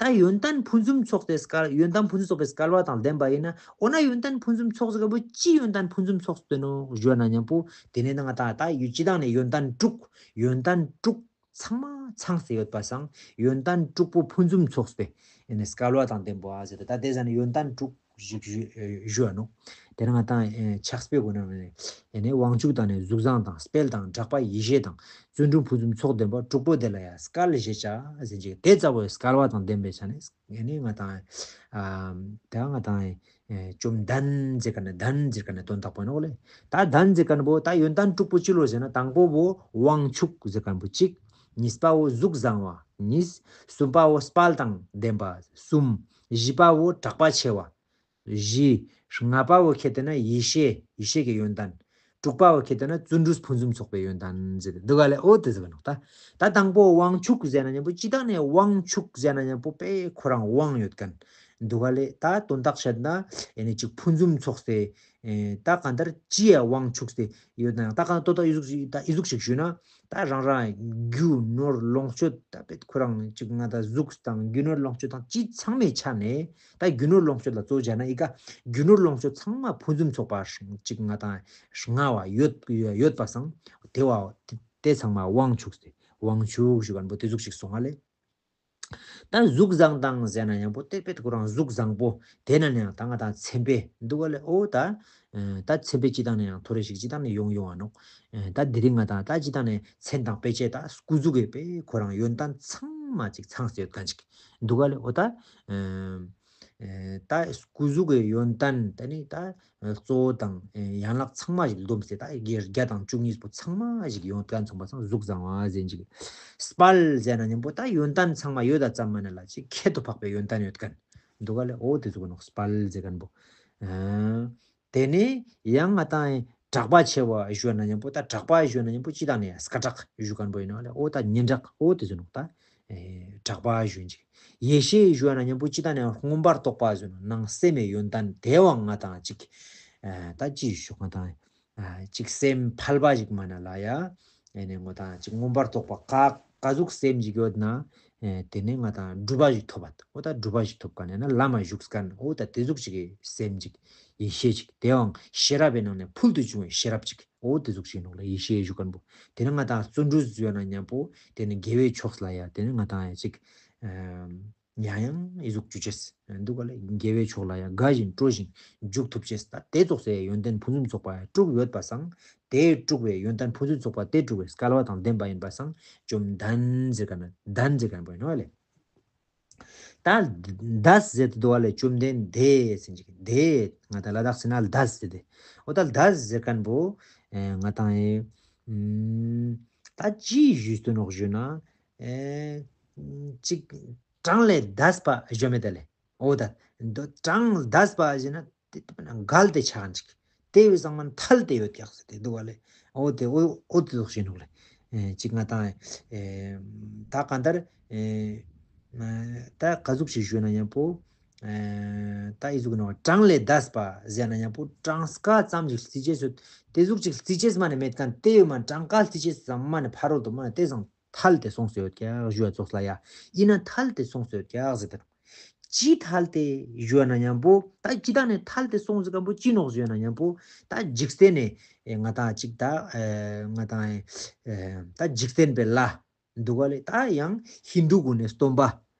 ད་ཡོན་ཏན་ཕུན་སུམ་ཚོགས་ཏེ་སྐལ་ཡོན་ཏན་ཕུན་སུམ་ཚོགས་པའི་སྐལ་བ་དང་ལྡན་པ་ཡིན་ན། འོ་ན་ཡོན་ཏན་ཕུན་སུམ་ཚོགས་ཟེར་ག་པོ་ཅི་ཡོན་ཏན་ཕུན་སུམ་ཚོགས་ཏེ་ནོག་ཞུ་ན་མཉམ་པོ་དེ་ནས་ང་དང་ད་ཡུལ་སྤྱི་བཏང་ནས་ཡོན་ཏན་དྲུག་ཡོན་ཏན་དྲུག་ཚང་མ་ཚང་སྟེ་ཡོད་པ་སང་ཡོན་ཏན་དྲུག་པོ་ཕུན་སུམ་ཚོགས་པའི་ཨེ་ནི་སྐལ་བ་དང་ལྡན་པ་ཟེར་ཏེ། ད་དེ་ཟ་ནས་ཡོན་ཏན་དྲུག་ཞིག་ཞུ་ཨེ་ཞུ་བ་ནོག། དེ་ནས་ང་དང་ཨེ་ཕྱག་དཔེ་གོ་ན་ཨེ་ནི་དབང་ཕྱུག་དང་ནི་གཟུགས་བཟང་དང་། དཔལ་དང་གྲགས་པ་ཡེ་ཤེས་དང་། བརྩོན་འགྲུས་ཕུན་སུམ་ཚོགས་ལྡན་པ། དྲུག་པོ་དེ་ལ་ཡང་སྐལ་ཞེས་བྱ་ཟེར་གྱི། དེ་ཙམ་པོའི་སྐལ་བ་དང་ལྡན་པའི་ཆ་ནས་ཨེ་ནི་ང་དང་ཨ་དེ་ང་དང་ཨེ་བཅོམ་ལྡན་ཟེར་མཁན་ནི་ལྡན་ཟེར་མཁན་ནི་དོན་དག་པོ་ནོག་ལེ། ད་ལྡན་ཟེར་མཁན་པོ་ད་ཡོན་ཏན་དྲུག་པོ་ཅི་ལོ་ཟེར་ན། དང་པོ་བོ་དབང་ཕྱུག་ཟེར་མཁན་པོ་གཅིག། གཉིས་པ་བོ་གཟུགས་བཟང་བ་གཉིས། གསུམ་པ་བོ་དཔལ་དང་ལྡན་པ་གསུམ། བཞི་པ་བོ་གྲགས་པ་ཆེ་བ་བཞི། ལྔ་པ་བོ་ཁེ་ཏེ་ན་ཡེ་ཤེས་ཡེ་ཤེས་ཀྱི་ཡོན་ཏན། དྲུག་པ་བོ་ཁེ་ཏེ་ན་བརྩོན་འགྲུས་ཕུན་སུམ་ཚོགས་པའི་ཡོན་ཏན་ཟེར་ཏེ་འདུག་ག་ལེ། འོ་དེ་ཟེར་བ་ནོག། ད་ད་དང་པོ་དབང་ཕྱུག་ཟེར་ན་མཉམ་པོ་སྤྱི་བཏང་ནས་དབང་ཕྱུག་ཟེར་ན་མཉམ་པོ་དཔེ་ཁོ་རང་དབང་ཡོད་མཁན་འདུག་ག་ལེ། ད་དོན་དག་བཤད་ན་ཨེ་ནི་ཅིག་ཕུན་སུམ་ཚོགས་ཏེ་ཨེ་ད་གང་ལྟར་ཅི་ཡ་དབང་ཕྱུག་སྟེ་ཡོད་ན་ཡང་། ད་གང་ལྟར་ད་ཨི་ཟུག་ཞིག་ད་ཨི་ཟུག་ཞིག་ཞུས་ན། ད་རང་རང་རྒྱུ་ནོར་ལོངས་སྤྱོད་ད་དཔེ་ཁོ་རང་ཅིག་ང་ད་གཟུགས་དང་རྒྱུ་ནོར་ལོངས་སྤྱོད་དང་ཅི་ཚང་མའི་ཆ་ནས། ད་རྒྱུ་ནོར་ལོངས་སྤྱོད་ལ་གཙོ་བྱས་ན་ཨི་ཀ་རྒྱུ་ནོར་ལོངས་སྤྱོད་ཚང་མ་ཕུན་སུམ་ཚོགས་པ་ཅིག་ང་དང་མངའ་བ་ཡོད་ཡོད་པ་སང་དེ་བ་དེ་ཚང་མ་དབང་ཕྱུག་སྟེ་དབང་ཕྱུག་ཞུ་མཁན་པོ་དེ་ཟུག་ཞིག་སོང་ང་ལེ། ད་གཟུགས་བཟང་དང་ཟེར་ན་ཡང་པོ་དེ་དཔེ་ཁོ་རང་གཟུགས་བཟང་པོ་དེ་ན་ནས་ད་ང་དང་མཚན་དཔེ་འདུག་ག་ལེ། འོ་ད་ད་མཚན་དཔེ་སྤྱི་བཏང་ནས་ཡང་ཐོ་རེ་ཞིག་སྤྱི་བཏང་ནས་ཡོང་ཡོང་བ་ནོག། ད་དེ་རིང་ང་དང་ད་སྤྱི་བཏང་ནས་མཚན་དང་དཔེ་བྱད་ད་སྐུ་གཟུགས་ཀྱི་དཔེ་ཁོ་རང་ཡོན་ཏན་ཚང་མ་ཅིག་ཚང་སྟེ་ཡོད་མཁན་ཅིག་འདུག་ག་ལེ། འོ་ད་ད་སྐུ་གཟུགས་ཀྱི་ཡོན་ཏན་ད་ནི་ད་གཙོ་བོ་དང་ཡན་ལག་ཚང་མ་ཞིག་བསྡོམས་ཏེ་ད་བརྒྱ་དང་བཅུ་གཉིས་པོ་ཚང་མ་ཞིག་ཡོང་མཁན་སོང་པ་སང་གཟུགས་བཟང་བ་ཟེར་གྱི། དཔལ་ཟེར་ན་མཉམ་པོ་ད་ཡོན་ཏན་ཚང་མ་ཡོད་ད་ཙམ་མ་ནས་ལ་ཅིག་ཁྱད་དུ་འཕགས་པའི་ཡོན་ཏན་ཡོད་མཁན་འདུག་ག་ལེ། འོ་དེ་ཟུག་ནོག་དཔལ་ཟེར་མཁན་པོ། དེ་ནས་ཡང་ང་དང་གྲགས་པ་ཆེ་བ་ཞུ་ན་མཉམ་པོ་ད་གྲགས་པ་ཞུ་ན་མཉམ་པོ་སྤྱི་བཏང་ནས་སྐད་གྲགས་ཞུ་མཁན་པོ་ཡིན་ནོག་ལེ། འོ་ད་སྙན་གྲགས་འོ་དེ་ཟུག་ནོག་ད། ཨེ་གྲགས་པ་ཞུ་འཇིག། ཡེ་ཤེས་ཞུ་ན་མཉམ་པོ་སྤྱི་བཏང་ནས་མངོན་པར་རྟོགས་པ་ཞུ་ན་ནང་སེམས་མའི་ཡོན་ཏན་དེ་བའང་ང་དང་ཅིག། ཨ་ད་ཅི་ཞུ་ང་དང་ཨ་ཅིག་སེམས་ཕལ་པ་ཞིག་མ་ན་ལ་ཡ། ཨེ་ནས་ང་དང་ཅིག་མངོན་པར་རྟོགས་པ་ག་ག་ཟུག་སེམས་ཞིག་ཡོད་ན། ཨེ་དེ་ནས་ང་དང་གྲུབ་པ་ཞིག་ཐོབ་པ། འོ་ད་གྲུབ་པ་ཞིག་ཐོབ་མཁན་ཡང་ན་ལམ་མ་ཞུགས་མཁན། འོ་ད་དེ་ཟུག་ཅིག་གི་སེམས་ཅིག་ཡེ་ཤེས་ཅིག་དེའང་ཤེས་རབ་པའི་ནང་ནས་ཕུལ་དུ་བྱུང་བའི་ཤེས་རབ་ཅིག། འོ་དེ་ཟུག་ཅིག་ནོག་ལ་ཡེ་ཤེས་ཞུ་མཁན་པོ། དེ་ནས་ང་དང་བརྩོན་འགྲུས་ཟེར་ན་མཉམ་པོ་དེ་ནས་དགེ་བའི་ཕྱོགས་ལ་ཡ་དེ་ནས་ང་དང་ཡ་ཅིག་ཨ་ ཡང་ཡང་ཨི་ཟུག་འཇུ་ཅེས་འདུག་ག་ལེ། དགེ་བའི་ཕྱོགས་ལ་ཡང་དགའ་ཞིང་སྤྲོ་ཞིང་འཇུག་ཐུབ་ཅེས། ད་དེ་ཙོགས་སེ་ཡོན་ཏན་ཕུན་སུམ་ཚོགས་པ་དྲུག་ཡོད་པ་སང་། དེ་དྲུག་པའི་ཡོན་ཏན་ཕུན་སུམ་ཚོགས་པ་དེ་དྲུག་པའི་སྐལ་བ་དང་ལྡན་པ་ཡིན་པ་སང་བཅོམ་ལྡན་ཟེར་ག་ན་ལྡན་ཟེར་ག་ན་པོ་ཡིན་ནོ་ལེ། ད་ལྡ་ཟེར་དུ་འདུག་བ་ལས་བཅོམ་ལྡན་འདས་ཟེར་གྱི་འདས་ང་ད་ལ་དྭགས་ཟེར་ན་ལྡ་ཟེར་ཏེ། འོ་ད་ལྡ་ཟེར་མཁན་པོ་ང་དང་ཨེ་ད་ཅི་ཞུས་སུ་ནོག་ཞུ་ན་ཨེ་ཅིག་གྲངས་ལས་འདས་པ་ཞུ་མེད་ད་ལེ། འོ་ད་གྲངས་འདས་པ་ཞུ་ན་དེ་དེ་འགལ་ཏེ་ཆགས་འཇིག་དེ་བས་སང་མ་ཐལ་ཏེ་ཡོད་ཀྱག་ཟེར་ཏེ་འདུག་བ་ལེ། འོ་དེ་འོ་འོ་དེ་ལོག་ཤེས་ནོག་ལེ། ཨེ་གཅིག་ང་དང་ཨེ་ད་གང་ལྟར་ཨེ་ད་ག་ཟུག་ཞིག་ཞུས་ན་མཉམ་པོ་ཨེ་ད་ཨི་ཟུག་ནོ་གྲངས་ལས་འདས་པ་ཟེར་ན་མཉམ་པོ་གྲངས་ཀ་ཙམ་ཞིག་རྩི་ཅེས་སུ་དེ་ཟུག་ཅིག་རྩི་ཅེས་མ་ནི་མེད་མཁན་དེ་ཡོད་མ་གྲངས་ཀ་རྩི་ཅེས་ཙམ་མ་ནི་ཕ་རོལ་ཏུ་མ་ནི་དེ་སང་ཐལ་ཏེ་སོང་སོ་ཡོད་ཀྱག་ཞུ་བ་ཙོགས་ལ་ཡ། ཡིན་ན་ཐལ་ཏེ་སོང་སོ་ཡོད་ཀྱག་ཟེར་ཏེ། ཅི་ཐལ་ཏེ་ཞུ་བ་ན་མཉམ་པོ་ད་ཅི་ད་ནས་ཐལ་ཏེ་སོང་ཟེར་མཁན་པོ་ཅི་ནོག་ཞུ་བ་ན་མཉམ་པོ་ད་འཇིག་རྟེན་ནས་ང་དང་ཅིག་ད་ང་དང་ད་འཇིག་རྟེན་པའི་ལྷ་འདུག་ག་ལེ། ད་ཡང་ཧིན་དུ་གུན་ནས་སྟོན་པ་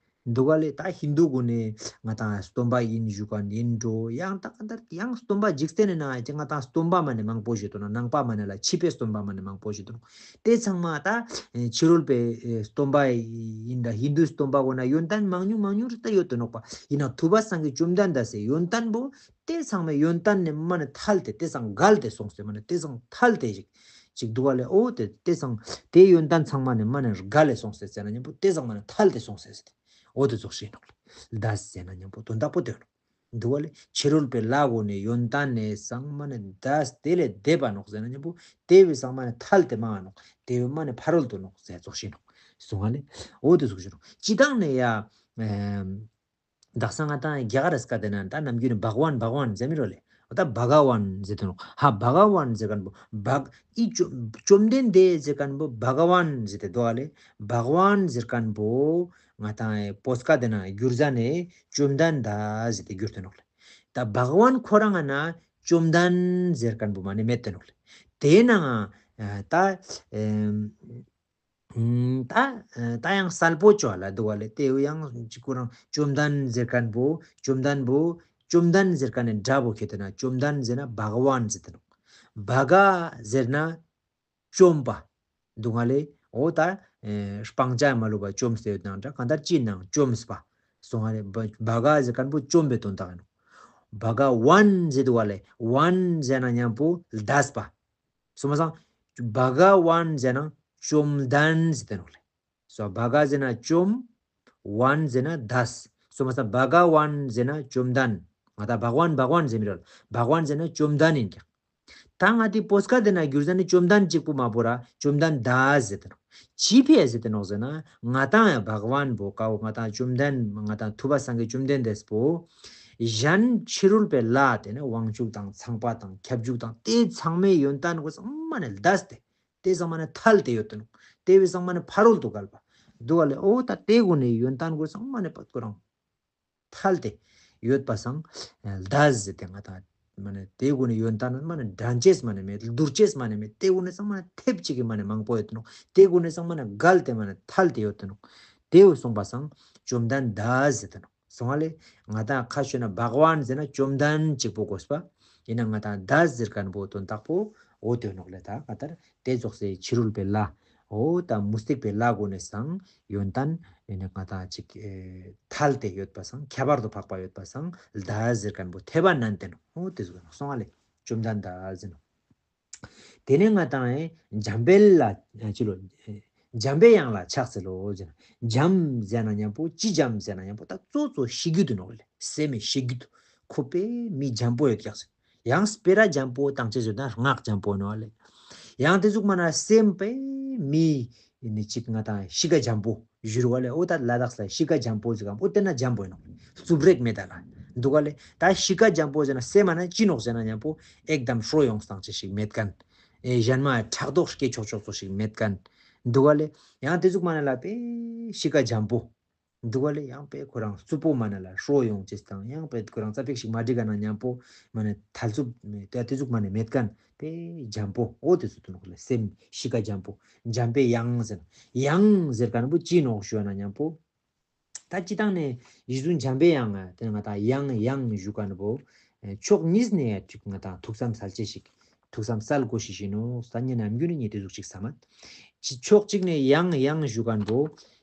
འདུག་ག་ལེ། ད་ཧིན་དུ་གུན་ནས་ང་དང་སྟོན་པ་ཡིན་ཞུ་ག་ཡིན་འགྲོ། ཡང་ད་ག་ད་ཡང་སྟོན་པ་འཇིག་རྟེན་ནས་ན་ཅི་ང་དང་སྟོན་པ་མ་ནས་མང་པོ་ཞིག་འདུག་ན་ནང་པ་མ་ནས་ལ་ཕྱི་པའི་སྟོན་པ་མ་ནས་མང་པོ་ཞིག་འདུག་དེ་ཚང་མ་ད་ཕྱི་རོལ་པའི་སྟོན་པ་ཡིན་ད་ཧིན་དུའི་སྟོན་པ་གོ་ན་ཡོན་ཏན་མང་ཉུང་མང་ཉུང་རེ་ད་ཡོད་དུ་ནོག་པ། ཡིན་ན་ཐུབ་པ་སངས་རྒྱས་བཅོམ་ལྡན་འདས་སའི་ཡོན་ཏན་པོ་དེ་ཚང་མའི་ཡོན་ཏན་ནས་མ་ནས་ཐལ་ཏེ་དེ་སང་འགལ་ཏེ་སོང་སྟེ་མ་ནས་དེ་སང་ཐལ་ཏེ་ཞིག་ཅིག་འདུག་བ་ལེ། འོ་དེ་དེ་སང་དེ་ཡོན་ཏན་ཚང་མ་ནས་མ་ནས་འགལ་ལེ་སོང་སྟེ་ཟེར་ན་མཉམ་པོ་དེ་སང་མ་ནས་ཐལ་ཏེ་སོང་སྟེ་ཟེར་ཏེ་འོ་དེ་ཙོགས་ཤེས་ནོག་ལེ། ལྡ་ཟེར་ན་མཉམ་པོ་དོན་དག་པོ་དེ་ནོག་འདུག་བ་ལེ། ཕྱི་རོལ་པའི་ལྷ་གོ་ནས་ཡོན་ཏན་ནས་ཚང་མ་ནས་འདས་དེ་ལས་འདས་པ་ནོག་ཟེར་ན་མཉམ་པོ་དེ་བས་ཚང་མ་ནས་ཐལ་ཏེ་མ་ནོག་དེ་བས་མ་ནས་ཕ་རོལ་ཏུ་ནོག་ཟེར་ཙོགས་ཤེས་ནོག་གསུང་བ་ལེ། འོ་དེ་ཙོགས་ཤེས་ནོག་ཅི་དང་ནས་ཡ། དག་ས་ང་དང་རྒྱ་གར་སྐད་དེ་ན་ད་ནམ་རྒྱུན་ནས་བྷག་ཝན་བྷག་ཝན་ཟེར་མི་རོ་ལེ། འོ་ད་བྷ་ག་ཝན་ཟེར་དུ་ནོག་ཧ་བྷ་ག་ཝན་ཟེར་མཁན་པོ་བྷག་ཨི་བཅོམ་བཅོམ་ལྡན་འདས་ཟེར་མཁན་པོ་བྷ་ག་ཝན་ཟེར་ཏེ་འདུག་ཨ་ལེ། བྷག་ཝན་ཟེར་མཁན་པོ་ང་དང་བོད་སྐད་དེ་ན་བསྒྱུར་ཟ་ནས་བཅོམ་ལྡན་འདས་ཟེར་ཏེ་བསྒྱུར་དུ་ནོག་ལེ། ད་བྷག་ཝན་ཁོ་རང་ང་ན་བཅོམ་ལྡན་ཟེར་མཁན་པོ་མ་ནི་མེད་དུ་ནོག་ལེ། དེ་ན་ད་ཨེམ། ད་ད་ཡང་གསལ་པོ་ཅོ་ལ་འདུག་བ་ལེ། དེ་ཡང་ཅིག་ཁོ་རང་བཅོམ་ལྡན་ཟེར་མཁན་པོ་བཅོམ་ལྡན་པོ་བཅོམ་ལྡན་ཟེར་མཁན་ནི་འདྲ་པོ་ཁྱེད་དེ་ན་བཅོམ་ལྡན་ཟེར་ན་བྷ་ག་ཝན་ཟེར་དེ་ནོག་བྷ་ག་ཟེར་ན་བཅོམ་པ་འདུག་བ་ལེ། འོ་ད་སྤང་བྱ་མ་ལུས་པ་བཅོམ་ཟེར་ཡོད་ནང་འདྲ་གང་ལྟར་ཅི་ནང་བཅོམ་ཟེར་པ་སོང་བ་ལེ། བྷ་ག་ཟེར་མཁན་པོ་བཅོམ་པའི་དོན་དག་ཡིན་ནོག་བྷ་ག་ཝན་ཟེར་འདུག་བ་ལེ། ཝན་ཟེར་ན་མཉམ་པོ་ལྡས་པ། སོ་མ་སང་། བྷ་ག་ཝན་ཟེར་ན་བཅོམ་ལྡན་ཟེར་ཏེ་ནོག་ལེ། སོ་བྷ་ག་ཟེར་ན་བཅོམ། ཝན་ཟེར་ན་འདས། སོ་མ་སང་བྷ་ག་ཝན་ཟེར་ན་བཅོམ་ལྡན། ང་ད་བྷག་ཝན་བྷག་ཝན་ཟེར་མི་རོ། བྷག་ཝན་ཟེར་ན་བཅོམ་ལྡན་ཡིན་ཀྱང་། ད་ང་དེ་བོད་སྐད་དེ་ན་བསྒྱུར་ཟ་ནི་བཅོམ་ལྡན་གཅིག་པུ་མ་པོ་ར་བཅོམ་ལྡན་འདས་ཟེར་ཏེ་ནོག་ཅི་ཕི་ཡ་ཟེར་ཏེ་ནོག་ཟེར་ན་ང་དང་ཡ་བྷག་ཝན་པོ་ཀ་བོ་ང་དང་བཅོམ་ལྡན་ང་དང་ཐུབ་པ་སངས་རྒྱས་བཅོམ་ལྡན་འདས་པོ། གཞན་ཕྱི་རོལ་པའི་ལྷ་དེ་ནི་དབང་ཕྱུག་དང་ཚངས་པ་དང་ཁྱབ་འཇུག་དང་དེ་ཚང་མའི་ཡོན་ཏན་གོ་ཚང་མ་ནས་འདས་ཏེ། དེ་ཚང་མ་ནས་ཐལ་ཏེ་ཡོད་དོ་ནོ། དེ་བས་ཚང་མ་ནས་ཕ་རོལ་ཏུ་བརྒལ་བ། འདུག་བ་ལེ། འོ་ད་དེ་གོ་ནས་ཡོན་ཏན་གོ་ཚང་མ་ནས་པད་ཁོ་རང་ཐལ་ཏེ་ཡོད་པ་སང་ལྡ་ཟེར་ཏེ་ང་དང་མ་ནས་དེ་གོ་ནས་ཡོན་ཏན་མ་ནས་འགྲན་ཅེས་མ་ནས་མེད། བསྡུར་ཅེས་མ་ནས་མེད། དེ་གོ་ནས་ཚང་མ་ནས་ཐེབས་གཅིག་གི་མ་ནས་མང་པོ་ཡོད་དོ་ནོ། དེ་གོ་ནས་ཚང་མ་ནས་བརྒལ་ཏེ་མ་ནས་ཐལ་ཏེ་ཡོད་དོ་ནོ། དེ་བས་སོང་པ་སང་བཅོམ་ལྡན་འདས་ཟེར་ཏེ་ནོ། སོང་བ་ལེ། ང་དང་ཁ་ཤོད་ན་བྷག་ཝན་ཟེར་ན་བཅོམ་ལྡན་གཅིག་པོ་དགོས་པ། ཡིན་ན་ང་དང་འདས་ཟེར་མཁན་པོ་དོན་དག་པོ་འོ་དོན་ནོག་ལེ། ད་ང་ལྟར་དེ་ཙོགས་སེ་ཕྱི་རོལ་པའི་ལྷ། འོ་ད་མུ་སྟེགས་པའི་ལྷ་གོ་ནས་སང་ཡོན་ཏན་ཡིན་ན་ང་དང་ཅིག་ཨེ་ཐལ་ཏེ་ཡོད་པ་སང་ཁྱད་པར་དུ་འཕགས་པ་ཡོད་པ་སང་འདས་ཟེར་མཁན་པོ་ཐེབས་པ་ནན་ཏན་ནོ། འོ་དེ་ཟུག་ནོ། སོང་བ་ལེ། བཅོམ་ལྡན་འདས་ཟེར་ནོ། དེ་ནས་ང་དང་ཨེ་འཇམ་དཔལ་ལ་ཅི་ལོ། འཇམ་པའི་དབྱངས་ལ་ཕྱག་འཚལ་ལོ་ཟེར་ན། འཇམ་ཟེར་ན་མཉམ་པོ་ཅི་འཇམ་ཟེར་ན་མཉམ་པོ་ད་གཙོ་གཙོ་ཤེས་རྒྱུད་དུ་ནོག་ལེ། སེམས་མི་ཤེས་རྒྱུད་ཁོ་པས་མི་འཇམ་པོ་ཡོད་ཀྱག་ཟེར། ཡང་སྤེ་ར་འཇམ་པོ་དང་ཅི་ཟེར་ན་སྔགས་འཇམ་པོ་ནོག་ལེ། ཡང་དེ་ཟུག་མ་ན་སེམས་པས་མི་ནི་ཅིག་ང་དང་གཤིས་ཀ་འཇམ་པོ། བཞུར་བ་ལས་འོ་ད་ལ་དྭགས་ལ་གཤིས་ཀ་འཇམ་པོ་ཟེར་གམ་འོ་དེ་ན་འཇམ་པོ་ཡིན་ནོག་རྩུབ་རེག་མེད་ད་ལ་འདུག་ག་ལེ། ད་གཤིས་ཀ་འཇམ་པོ་ཟེར་ན་སེམས་མ་ན་ཅི་ནོག་ཟེར་ན་མཉམ་པོ་ཨེག་དམ་ཧྲོ་ཡོང་སྟངས་ཅི་ཞིག་མེད་མཁན། ཨེ་གཞན་མ་ཕྲག་དོག་སྐྱེ་ཆོག་ཆོག་ཚོ་ཞིག་མེད་མཁན་འདུག་ག་ལེ། ཡང་དེ་ཟུག་མ་ན་ལ་པེ་གཤིས་ཀ་འཇམ་པོ་འདུག་ག་ལེ། ཡང་པེ་ཁོ་རང་རྩུབ་པོ་མ་ན་ལ་ཧྲོ་ཡོང་ཅེས་དང་ཡང་པེ་ཁོ་རང་རྩ་ཕིག་ཞིག་མ་འགྲིག་ག་ན་མཉམ་པོ་མ་ན་ཐལ་རྩུབ་མེད་དེ་དེ་ཟུག་མ་ན་མེད་མཁན་པེ་འཇམ་པོ་འོ་དེ་ཟུག་ཏུ་ནོག་ལེ། སེམས་གཤིས་ཀ་འཇམ་པོ། འཇམ་པའི་དབྱངས་ཟེར་ན་དབྱངས་ཟེར་ག་ན་པོ་ཅི་ནོག་ཞུ་ན་མཉམ་པོ། ད་སྤྱི་བཏང་ནས་རྗེ་བཙུན་འཇམ་པའི་དབྱངས་དེ་ང་ད་ཡང་ཡང་ཞུ་མཁན་པོ་ཕྱོགས་གཉིས་ནས་ཅིག་ང་ད་ཐུགས་བསམ་གསལ་བྱེད་ཞིག་ཐུགས་བསམ་གསལ་དགོས་ཤིག་ཞིག་ནོ། ད་ཉིན་ནམ་རྒྱུན་ནས་ཉིད་དེ་ཟུག་ཅིག་བསམ་མ། ཕྱོགས་གཅིག་ནས་ཡང་ཡང་ཞུ་མཁན་པོ།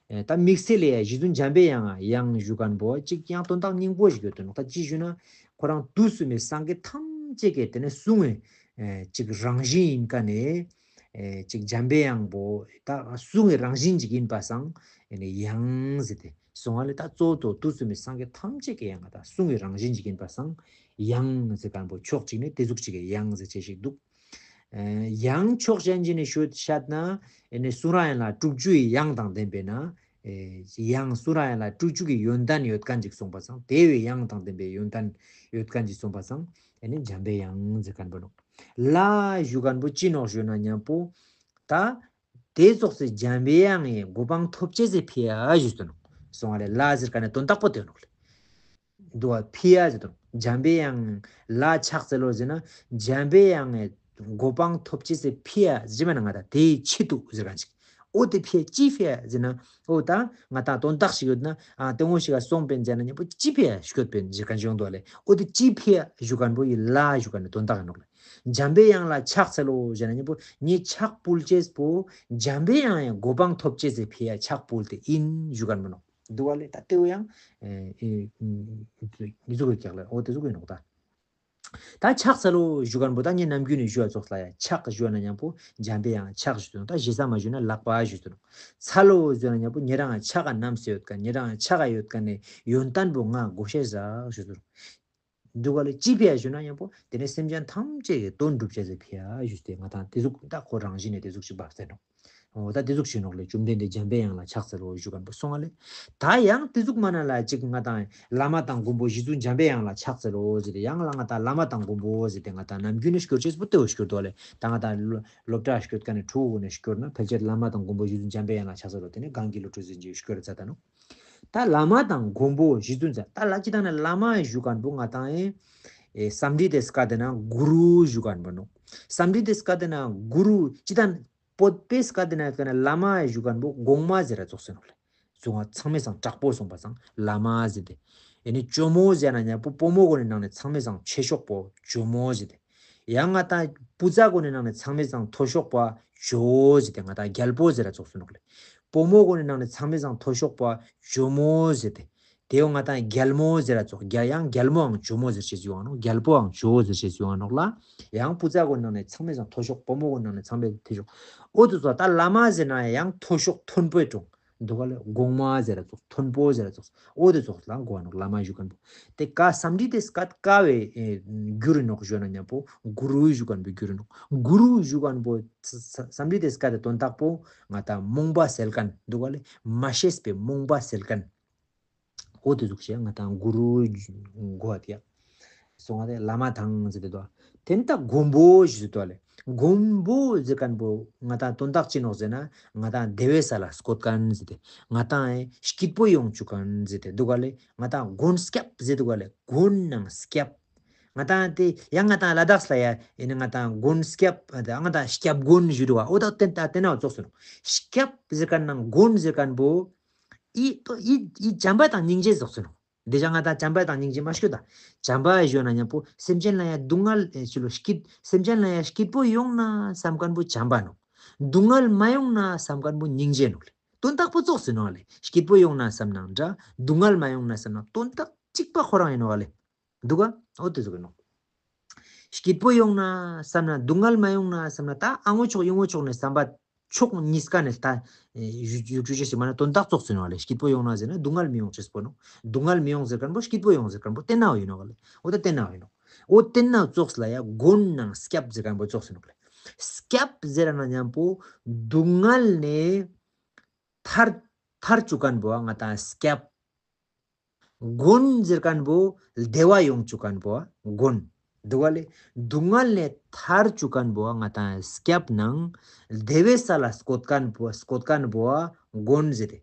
ད་དམིགས་བསལ་ལས་རྗེ་བཙུན་འཇམ་པའི་དབྱངས་ཡང་ཞུ་མཁན་པོ་ཅིག་ཡང་དོན་དག་སྙིང་པོ་ཞིག་ཡོད་དོ་ནོ། ད་ཅི་ཞུ་ན་ཁོ་རང་དུས་གསུམ་པའི་སངས་རྒྱས་ཐམས་ཅད་ཀྱི་དེ་ནས་གསུང་བའི་ཅིག་རང་བཞིན་ཡིན་ཀ་ནས། ཨེ་ཅིག་འཇམ་པའི་དབྱངས་པོ་ད་གསུང་གི་རང་བཞིན་ཅིག་ཡིན་པ་སང་ཨེ་ནི་ཡང་ཟེར་ཏེ་གསུང་བ་ལས། ད་གཙོ་བོ་དུས་གསུམ་པའི་སངས་རྒྱས་ཐམས་ཅད་ཀྱི་ཡང་ད་གསུང་གི་རང་བཞིན་ཅིག་ཡིན་པ་སང་ཡང་ཟེར་མཁན་པོ་ཕྱོགས་གཅིག་ནས་དེ་ཟུག་ཅིག་གི་ཡང་ཟེར་བྱེད་ཞིག་འདུག་ཨེ་ཡང་ཕྱོགས་གཞན་ཅིག་ནས་ཤོད་བཤད་ན་ཨེ་ནི་གསུང་རབ་ཡན་ལག་དྲུག་ཅུ་ཡི་ཡང་དང་ལྡན་པས་ན། ཨེ་ཡང་གསུང་རབ་ཡན་ལག་དྲུག་ཅུ་གི་ཡོན་ཏན་ཡོད་མཁན་ཅིག་གསུངས་པ་སང་དེ་བས་ཡང་དང་ལྡན་པའི་ཡོན་ཏན་ཡོད་མཁན་ཅིག་གསུངས་པ་སང་ཨེ་ནི་འཇམ་པའི་དབྱངས་ཟེར་མཁན་པོ་ནོ། ལ་ཞུ་མཁན་པོ་ཅི་ནོག་ཞུ་ན་མཉམ་པོ། ད་དེ་ཙོགས་སེ་འཇམ་པའི་དབྱངས་ཀྱི་གོ་འཕང་ཐོབ་ཅེས་སི་ཕི་ཡ་ཞུ་ཏོ་ནོ། སོང་བ་ལས་ལ་ཟེར་མཁན་ནི་དོན་དག་པོ་དེ་ནོག་ལེ། འདུག་བ་ཕི་ཡ་ཟེར་ཏོ་ནོ། འཇམ་པའི་དབྱངས་ལ་ཕྱག་འཚལ་ལོ་ཟེར་ན་འཇམ་པའི་དབྱངས་ཀྱི་གོ་འཕང་ཐོབ་ཅེས་སི་ཕི་ཡ་ཟེར་མ་ན་ང་ད་དེའི་ཆེད་དུ་ཟེར་མཁན་ཅིག་འོ་དེ་ཕི་ཡ་ཅི་ཕི་ཡ་ཟེར་ན། འོ་ད་ང་ད་དོན་དག་ཞིག་ཡོད་ན་ཨ་དེ་ངོ་ཞིག་ག་སོང་པན་ཟེར་ན་མཉམ་པོ་ཅི་ཕི་ཡ་ཞུ་སྐྱོད་པན་ཟེར་མཁན་ཅིག་ཡོང་འདུག་ལེ། འོ་དེ་ཅི་ཕི་ཡ་ཞུ་མཁན་པོ་ཡི་ལ་ཞུ་མཁན་ནི་དོན་དག་ཡིན་ནོག་ལེ། འཇམ་པའི་དབྱངས་ལ་ཕྱག་འཚལ་ལོ་ཟེར་ན་མཉམ་པོ་ངའི་ཕྱག་ཕུལ་ཅེས་པོ་འཇམ་པའི་དབྱངས་ཡང་གོ་འཕང་ཐོབ་ཅེས་སི་ཕི་ཡ་ཕྱག་ཕུལ་ཏེ་ཡིན་ཞུ་མཁན་མིན་ནོག་འདུག་བ་ལེ། ད་དེའུ་ཡང་ཨེ་ཨེ་ཨེ་མི་ཟུག་གི་ཀྱག་ལེ། འོ་དེ་ཟུག་གི་ནོག་ད། ད་ཕྱག་འཚལ་ལོ་ཞུ་མཁན་པོ་ད་ངས་ནམ་རྒྱུན་ནས་ཞུ་བ་ཙོགས་ལ་ཡ་ཕྱག་ཞུ་བ་ན་མཉམ་པོ་འཇམ་པའི་དབྱངས་ཕྱག་ཞུ་དོ། ད་ཞེ་ས་མ་ཞུ་ན་ལག་པ་ཞུ་དོ། འཚལ་ལོ་ཞུ་ན་མཉམ་པོ་ཉེ་རང་ཕྱག་ག་བསྣམས་སེ་ཡོད་མཁན་ཉེ་རང་ཕྱག་ག་ཡོད་མཁན་ནི་ཡོན་ཏན་པོ་ང་བགོ་བཤའ་བཞག་ཞུ་དོ། འདུག་ག་ལེ། ཅི་ཕི་ཡ་ཞུ་ན་མཉམ་པོ་དེ་ནས་སེམས་ཅན་ཐམས་ཅད་ཀྱི་དོན་སྒྲུབ་བྱ་ཟེར་ཕི་ཡ་ཞུ་སྟེ་ང་དང་དེ་ཟུག་ད་ཁོ་རང་བཞིན་ནས་དེ་ཟུག་ཞིག་འབབ་ཟེར་ནོ། འོ་ད་དེ་ཟུག་ཞུ་ནོག་ལེ། བཅོམ་ལྡན་འདས་འཇམ་པའི་དབྱངས་ལ་ཕྱག་འཚལ་ལོ་ཞུ་མཁན་པོ་སོང་བ་ལེ། ད་ཡང་དེ་ཟུག་མ་ན་ལ་ཅིག་ང་དང་བླ་མ་དང་མགོན་པོ་རྗེ་བཙུན་འཇམ་པའི་དབྱངས་ལ་ཕྱག་འཚལ་ལོ་ཟེར་ཏེ་ཡང་ལ་ང་དང་བླ་མ་དང་མགོན་པོ་ཟེར་ཏེ་ང་དང་ནམ་རྒྱུན་ནས་སྐྱོར་ཅེས་པོ་དེ་བོ་སྐྱོར་དོ་ལེ། ད་ང་དང་སློབ་གྲྭ་སྐྱོར་མཁན་ནི་ཕྲུ་གུ་ནས་སྐྱོར་ན་ཕལ་ཆེར་བླ་མ་དང་མགོན་པོ་རྗེ་བཙུན་འཇམ་པའི་དབྱངས་ལ་ཕྱག་འཚལ་ལོ་དེ་ནས་གང་གི་སློབ་ཕྲུག་ཟིན་གྱི་སྐྱོར་ཚ་ད་ནོ། ད་བླ་མ་དང་མགོན་པོ་རྗེ་བཙུན་ཚ་ད་ལ་ཅི་དང་ན་བླ་མ་ཞུ་མཁན་པོ་ང་དང་ཨེ་ཨེ་སམ་ཌི་ཏེ་སྐད་དེ་ན་གུ་རུ་ཞུ་མཁན་པོ་ནོ། སམ་ཌི་ཏེ་སྐད་དེ་ན་གུ་རུ་ཅི་དང་བོད་པའི་སྐད་དེ་ན་ཀ་ན་བླ་མ་ཞུ་མཁན་པོ་གོང་མ་ཟེར་ར་ཙོགས་སེ་ནོག་ལེ། སོང་བ་ཚང་མའི་སང་དྲག་པོ་སོང་བ་སང་བླ་མ་ཟེར་ཏེ། ཨེ་ནི་ཇོ་མོ་ཟེར་ན་མཉམ་པོ་བུ་མོ་གོ་ནི་ནང་ནས་ཚང་མའི་སང་ཆེ་ཤོག་པོ་ཇོ་མོ་ཟེར་ཏེ། ཡང་ང་དང་བུ་ཚ་གོ་ནི་ནང་ནས་ཚང་མའི་སང་མཐོ་ཤོག་པ་ཇོ་བོ་ཟེར་ཏེ་ང་དང་རྒྱལ་པོ་ཟེར་ར་ཙོགས་སེ་ནོག་ལེ། བུ་མོ་གོ་ནི་ནང་ནས་ཚང་མའི་སང་མཐོ་ཤོག་པ་ཇོ་མོ་ཟེར་ཏེ། དེའོ་ང་དང་རྒྱལ་མོ་ཟེར་ར་ཙོགས་རྒྱལ་ཡང་རྒྱལ་མོའང་ཇོ་མོ་ཟེར་ཅེས་ཡོང་ནོ། རྒྱལ་པོའང་ཇོ་བོ་ཟེར་ཅེས་ཡོང་ནོག་ལ། ཡང་བུ་ཚ་གོ་ནང་ནས་ཚང་མའི་སང་མཐོ་ཤོག་བུ་མོ་གོ་ནང་ནས་ཚང་མའི་མཐོ་ཤོག་འོ་དུ་ཙོགས་ད་བླ་མ་ཟེར་ན་ཡང་མཐོ་ཤོག་མཐོན་པོའི་གྲོང་འདུག་ག་ལེ། གོང་མ་ཟེར་ར་ཙོགས་མཐོན་པོ་ཟེར་ར་ཙོགས་འོ་དུ་ཙོགས་ལ་གོ་ནོག་བླ་མ་ཞུ་མཁན་པོ། དེ་ཀ་སམ་ཌི་ཏེ་སྐད་ཀ་བའི་ཨེ་གུ་རུ་ནོག་ཞུ་ན་མཉམ་པོ་གུ་རུ་ཞུ་མཁན་པོ་གུ་རུ་ནོག་གུ་རུ་ཞུ་མཁན་པོ་ས་ས་སམ་ཌི་ཏེ་སྐད་དེ་དོན་དག་པོ་ང་དང་རྨོངས་པ་སེལ་མཁན་འདུག་ག་ལེ། མ་ཤེས་པའི་རྨོངས་པ་སེལ་མཁན། འོ་དེ་ཟུག་བྱས་ང་དང་གུ་རུ་གོ་བ་དེ་ཡ། སོང་བ་དེ་བླ་མ་དང་ཟེར་ཏེ་དོ། དེ་ནི་ད་མགོན་པོ་ཞུ་དོ་ལེ། མགོན་པོ་ཟེར་མཁན་པོ་ང་དང་དོན་དག་ཅི་ནོག་ཟེར་ན་ང་དང་བདེ་བའི་ས་ལ་བཀོད་མཁན་ཟེར་ཏེ། ང་དང་ཨེ་སྐྱིད་པོ་ཡོང་བཅུག་མཁན་ཟེར་ཏེ་འདུག་ག་ལེ། ང་དང་མགོན་སྐྱབས་ཟེར་འདུག་ག་ལེ། མགོན་ནང་སྐྱབས། ང་དང་དེ་ཡང་ང་དང་ལ་དྭགས་ལ་ཡ་ཨེ་ནི་ང་དང་མགོན་སྐྱབས་ང་དང་སྐྱབས་མགོན་ཞུ་འདུག་བ། འོ་ད་དེ་ད་དེ་ན་ཙོགས་སོ་ནོ། སྐྱབས་ཟེར་མཁན་ནང་མགོན་ཟེར་མཁན་པོ། ཨི་ཏོ་ཨི་ཨི་བྱམས་པ་དང་སྙིང་རྗེ་ཙོགས་སོ་ནོ། འདི་ཅང་ང་དང་བྱམས་པ་དང་སྙིང་རྗེ་མ་ཤོད་ད། བྱམས་པ་ཞུ་ན་མཉམ་པོ་སེམས་ཅན་ལ་ཡ་སྡུག་བསྔལ་ཨེ་ཅི་ལོ་སྐྱིད་སེམས་ཅན་ལ་ཡ་སྐྱིད་པོ་ཡོང་ན་བསམ་མཁན་པོ་བྱམས་པ་ནོག་སྡུག་བསྔལ་མ་ཡོང་ན་བསམ་མཁན་པོ་སྙིང་རྗེ་ནོག་ལེ། དོན་དག་པོ་ཙོགས་སུ་ནོག་ལེ། སྐྱིད་པོ་ཡོང་ན་བསམ་ན་འདྲ། སྡུག་བསྔལ་མ་ཡོང་ན་བསམ་ན་དོན་དག་གཅིག་པ་ཁོ་རང་ཡིན་ནོག་ལེ། འདུག་ག་འོ་དེ་ཟུག་ཡིན་ནོག་སྐྱིད་པོ་ཡོང་ན་བསམ་ན་སྡུག་བསྔལ་མ་ཡོང་ན་བསམ་ན་ད་ཨ་ངོ་ཆོག་ཡུ་ངོ་ཆོག་ནས་བསམ་པ་ཕྱོགས་གཉིས་ཀ་ནས་ལྟ། ཡུ་ཡུ་ཅུ་ཅེས་ཞིག་མ་ན་དོན་དག་ཙོགས་སུ་ཡོང་བ་ལས་སྐྱིད་པོ་ཡོང་ན་ཟེར་ན་སྡུག་བསྔལ་མི་ཡོང་ཅེས་པོ་ནོ། སྡུག་བསྔལ་མི་ཡོང་ཟེར་མཁན་པོ་སྐྱིད་པོ་ཡོང་ཟེར་མཁན་པོ་བསྟན་ནའོ་ཡིན་ནོ་ག་ལེ། འོ་ད་བསྟན་ནའོ་ཡིན་ནོ། འོ་བསྟན་ན་ཙོགས་ལ་ཡ་མགོན་ནང་སྐྱབས་ཟེར་མཁན་པོ་ཙོགས་སུ་ཡིན་ནོ་ག་ལེ། སྐྱབས་ཟེར་ན་མཉམ་པོ་སྡུག་བསྔལ་ནས་ཐར་ཐར་བཅུག་མཁན་པོ་ང་དང་སྐྱབས། མགོན་ཟེར་མཁན་པོ་བདེ་བ་ཡོང་བཅུག་མཁན་པོ་མགོན། འདུག་ག་ལེ། སྡུག་བསྔལ་ནས་ཐར་བཅུག་མཁན་པོ་ང་དང་སྐྱབས་ནང་བདེ་བའི་ས་ལ་བཀོད་མཁན་པོ་བཀོད་མཁན་པོ་མགོན་ཟེར་ཏེ།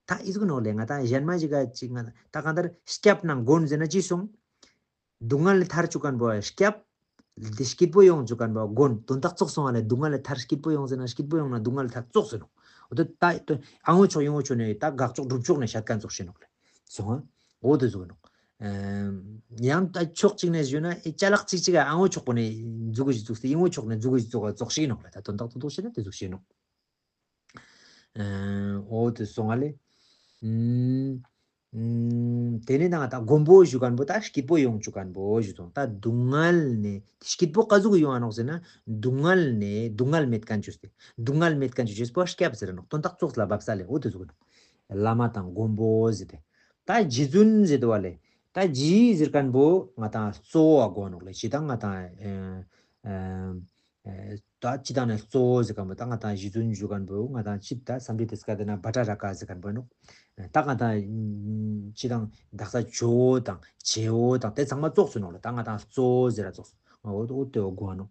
ད་ཨི་ཟུག་ནོ་ལེ། ང་དང་གཞན་མ་ཞིག་ག་ཅིག་ང་ད་གང་ལྟར་སྐྱབས་ནང་མགོན་ཟེར་ན་ཅི་སོང་། སྡུག་བསྔལ་ནས་ཐར་བཅུག་མཁན་པོ་སྐྱབས། འདི་སྐྱིད་པོ་ཡོང་བཅུག་མཁན་པོ་མགོན། དོན་དག་ཙོགས་སོང་བ་ལས་སྡུག་བསྔལ་ལས་ཐར་སྐྱིད་པོ་ཡོང་ཟེར་ན་སྐྱིད་པོ་ཡོང་ན་སྡུག་བསྔལ་ལས་ཐར་ཙོགས་ཟེར་ནོ། འོ་ད་ད་ཨ་ངོ་ཕྱོགས་ཡིན་ངོ་ཕྱོགས་ནས་ད་དགག་ཕྱོགས་སྒྲུབ་ཕྱོགས་ནས་བཤད་མཁན་ཙོགས་ཤིག་ནོག་ལེ། སོང་ཨ། འོ་དེ་ཟུག་ནོག་ཡང་ད་ཕྱོགས་གཅིག་ནས་ཞུས་ན་ཨེ་ཅ་ལག་གཅིག་གཅིག་ཨ་ངོ་ཕྱོགས་པོ་ནས་འཛུགས་གི་འཛུགས་སེ་ཡིན་ངོ་ཕྱོགས་ནས་འཛུགས་གི་འཛུགས་ག་ཙོགས་ཤིག་ནོག་ལེ། ད་དོན་དག་ཏུ་ཏོག་ཤེ་ན་དེ་ཟུག་ཤེ་ནོག་འོ་དེ་སོང་ང་ལེ། ཨུམ། ཨུམ། དེ་ནས་ད་ང་ད་མགོན་པོ་ཞུ་མཁན་པོ་ད་སྐྱིད་པོ་ཡོང་བཅུག་མཁན་པོ་ཞུ་སོང་། ད་སྡུག་བསྔལ་ནས་སྐྱིད་པོ་ག་ཟུག་ཡོང་ང་ནོག་ཟེར་ན། སྡུག་བསྔལ་ནས་སྡུག་བསྔལ་མེད་མཁན་བཅོས་ཏེ། སྡུག་བསྔལ་མེད་མཁན་བཅོས་པོ་སྐྱབས་ཟེར་ནོག་དོན་དག་ཙོགས་ལ་བབས་ས་ལེ། འོ་དེ་ཟུག་ནོག་བླ་མ་དང་མགོན་པོ་ཟེར་ཏེ། ད་རྗེ་བཙུན་ཟེར་དུ་བ་ལེ། ད་རྗེ་ཟེར་མཁན་པོ་ང་ད་གཙོ་བོ་གོ་ནོག་ལེ། ཇི་ད་ང་ད་ཨེ་ཨེ། ད་སྤྱི་བཏང་ནས་གཙོ་བོ་ཟེར་མཁན་པོ་ད་ང་དང་གཞི་རྫུན་ཞུ་མཁན་པོ་ང་དང་སྤྱི་ད་སམ་རི་ཏི་སྐད་དེ་ན་བྷ་ཏྲ་ར་ཀ་ཟེར་མཁན་པོ་ནོག་ད་ང་དང་སྤྱི་བཏང་དག་ས་ཇོ་བོ་དང་རྗེ་བོ་དང་དེ་ཚང་མ་ཙོགས་སུ་ནོག་ལ། ད་ང་དང་གཙོ་བོ་ཟེར་ར་ཙོགས་སུ་འོ་འོ་དེ་འོ་གོ་ནོག་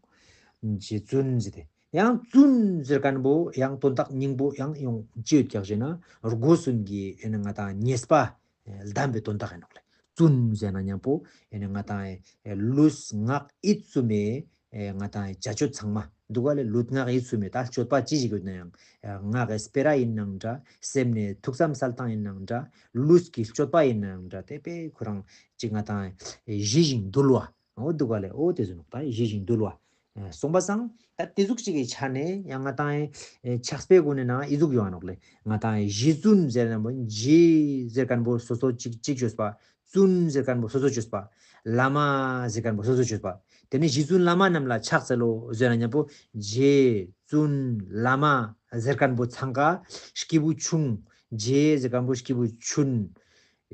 རྗེ་བཙུན་ཟེར་ཏེ། ཡང་བཙུན་ཟེར་མཁན་པོ་ཡང་དོན་དག་སྙིང་པོ་ཡང་ཡོང་ཅི་ཡོད་ཀྱག་ཞེ་ན། སྒོ་གསུམ་གྱི་ཨེ་ནི་ང་དང་ཉེས་པ་ལྡན་པའི་དོན་དག་ཡིན་ནོག་ལེ། བཙུན་ཟེར་ན་མཉམ་པོ་ཨེ་ནི་ང་དང་ཨེ་ལུས་ངག་ཡིད་གསུམ་མའི་ཨེ་ང་དང་ཨེ་བྱ་སྤྱོད་ཚང་མ་འདུག་ག་ལེ། ལུས་ངག་ཡིད་གསུམ་མའི་ད་སྤྱོད་པ་ཅི་ཞིག་ཡོད་ན་ཡང་ཨེ་ངག་གི་སྤེ་ར་ཡིན་ནའང་འདྲ། སེམས་ནས་ཐུགས་བསམ་གསལ་སྟངས་ཡིན་ནའང་འདྲ། ལུས་ཀྱི་སྤྱོད་པ་ཡིན་ནའང་འདྲ། དེ་དཔེ་ཁོ་རང་ཅིག་ང་དང་ཨེ་ཞི་ཞིང་དུལ་བ། འོ་འདུག་ག་ལེ། འོ་དེ་ཟུག་ནོག་ད་ཞི་ཞིང་དུལ་བ། ཨ་སོང་པ་སང་ད་དེ་ཟུག་ཅིག་གི་ཆ་ནས་ཡང་ང་དང་ཨེ་ཕྱག་དཔེ་གོ་ནས་ན་ཨི་ཟུག་ཡོང་ང་ནོག་ལེ། ང་དང་ཨེ་རྗེ་བཙུན་ཟེར་ན་མོ་རྗེ་ཟེར་མཁན་པོ་སོ་སོ་ཅིག་ཅིག་བཅོས་པ། བཙུན་ཟེར་མཁན་པོ་སོ་སོ་བཅོས་པ། བླ་མ་ཟེར་མཁན་པོ་སོ་སོ་བཅོས་པ། དེ་ནས་རྗེ་བཙུན་བླ་མ་རྣམས་ལ་ཕྱག་འཚལ་ལོ་ཟེར་ན་མཉམ་པོ་རྗེ་བཙུན་བླ་མ་ཟེར་མཁན་པོ་ཚང་ཀ་སྐྱེས་བུ་ཆུང་། རྗེ་ཟེར་མཁན་པོ་སྐྱེས་བུ་ཆུན།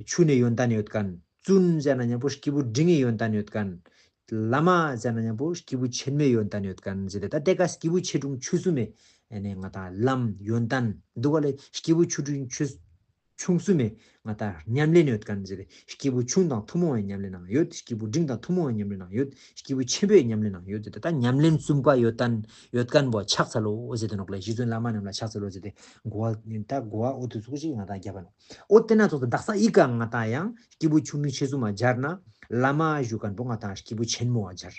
ཆུ་ནས་ཡོན་ཏན་ཡོད་མཁན། བཙུན་ཟེར་ན་མཉམ་པོ་སྐྱེས་བུ་འབྲིང་གི་ཡོན་ཏན་ཡོད་མཁན། བླ་མ་ཟེར་ན་མཉམ་པོ་སྐྱེས་བུ་ཆེན་མོའི་ཡོན་ཏན་ཡོད་མཁན་ཟེར་ཏེ། ད་དེ་ཀ་སྐྱེས་བུ་ཆེ་འབྲིང་ཆུང་གསུམ་མའི་ཨ་ནི་ང་དང་ལམ་ཡོན་ཏན་འདུག་ག་ལེ། སྐྱེས་བུ་ཆུ་འབྲིང་ཆུ་ཆུང་གསུམ་མའི་ང་དང་ཉམས་ལེན་ཡོད་མཁན་ཟེར་ཏེ། སྐྱེས་བུ་ཆུང་དང་ཐུན་མོང་བའི་ཉམས་ལེན་ནང་ཡོད། སྐྱེས་བུ་འབྲིང་དང་ཐུན་མོང་བའི་ཉམས་ལེན་ནང་ཡོད། སྐྱེས་བུ་ཆེན་པོའི་ཉམས་ལེན་ནང་ཡོད་ཟེར་ཏེ། ད་ཉམས་ལེན་གསུམ་ཀ་ཡོད་མཁན་ཡོད་མཁན་པོ་ཕྱག་འཚལ་ལོ་ཟེར་ཏེ་ནོག་ལེ། རྗེ་བཙུན་བླ་མ་རྣམས་ལ་ཕྱག་འཚལ་ལོ་ཟེར་ཏེ། གོ་བ་ད་གོ་བ་འོ་དེ་ཟུག་ཅིག་ང་དང་རྒྱབ་པ་ནོག་འོ་དེ་ན་ཚོགས་དག་ས་ཨི་ཀ་ང་དང་ཡང་སྐྱེས་བུ་ཆུང་འབྲིང་ཆེ་གསུམ་མ་སྦྱར་ན། བླ་མ་ཞུ་མཁན་པོ་ང་དང་སྐྱེས་བུ་ཆེན་མོ་བ་སྦྱར།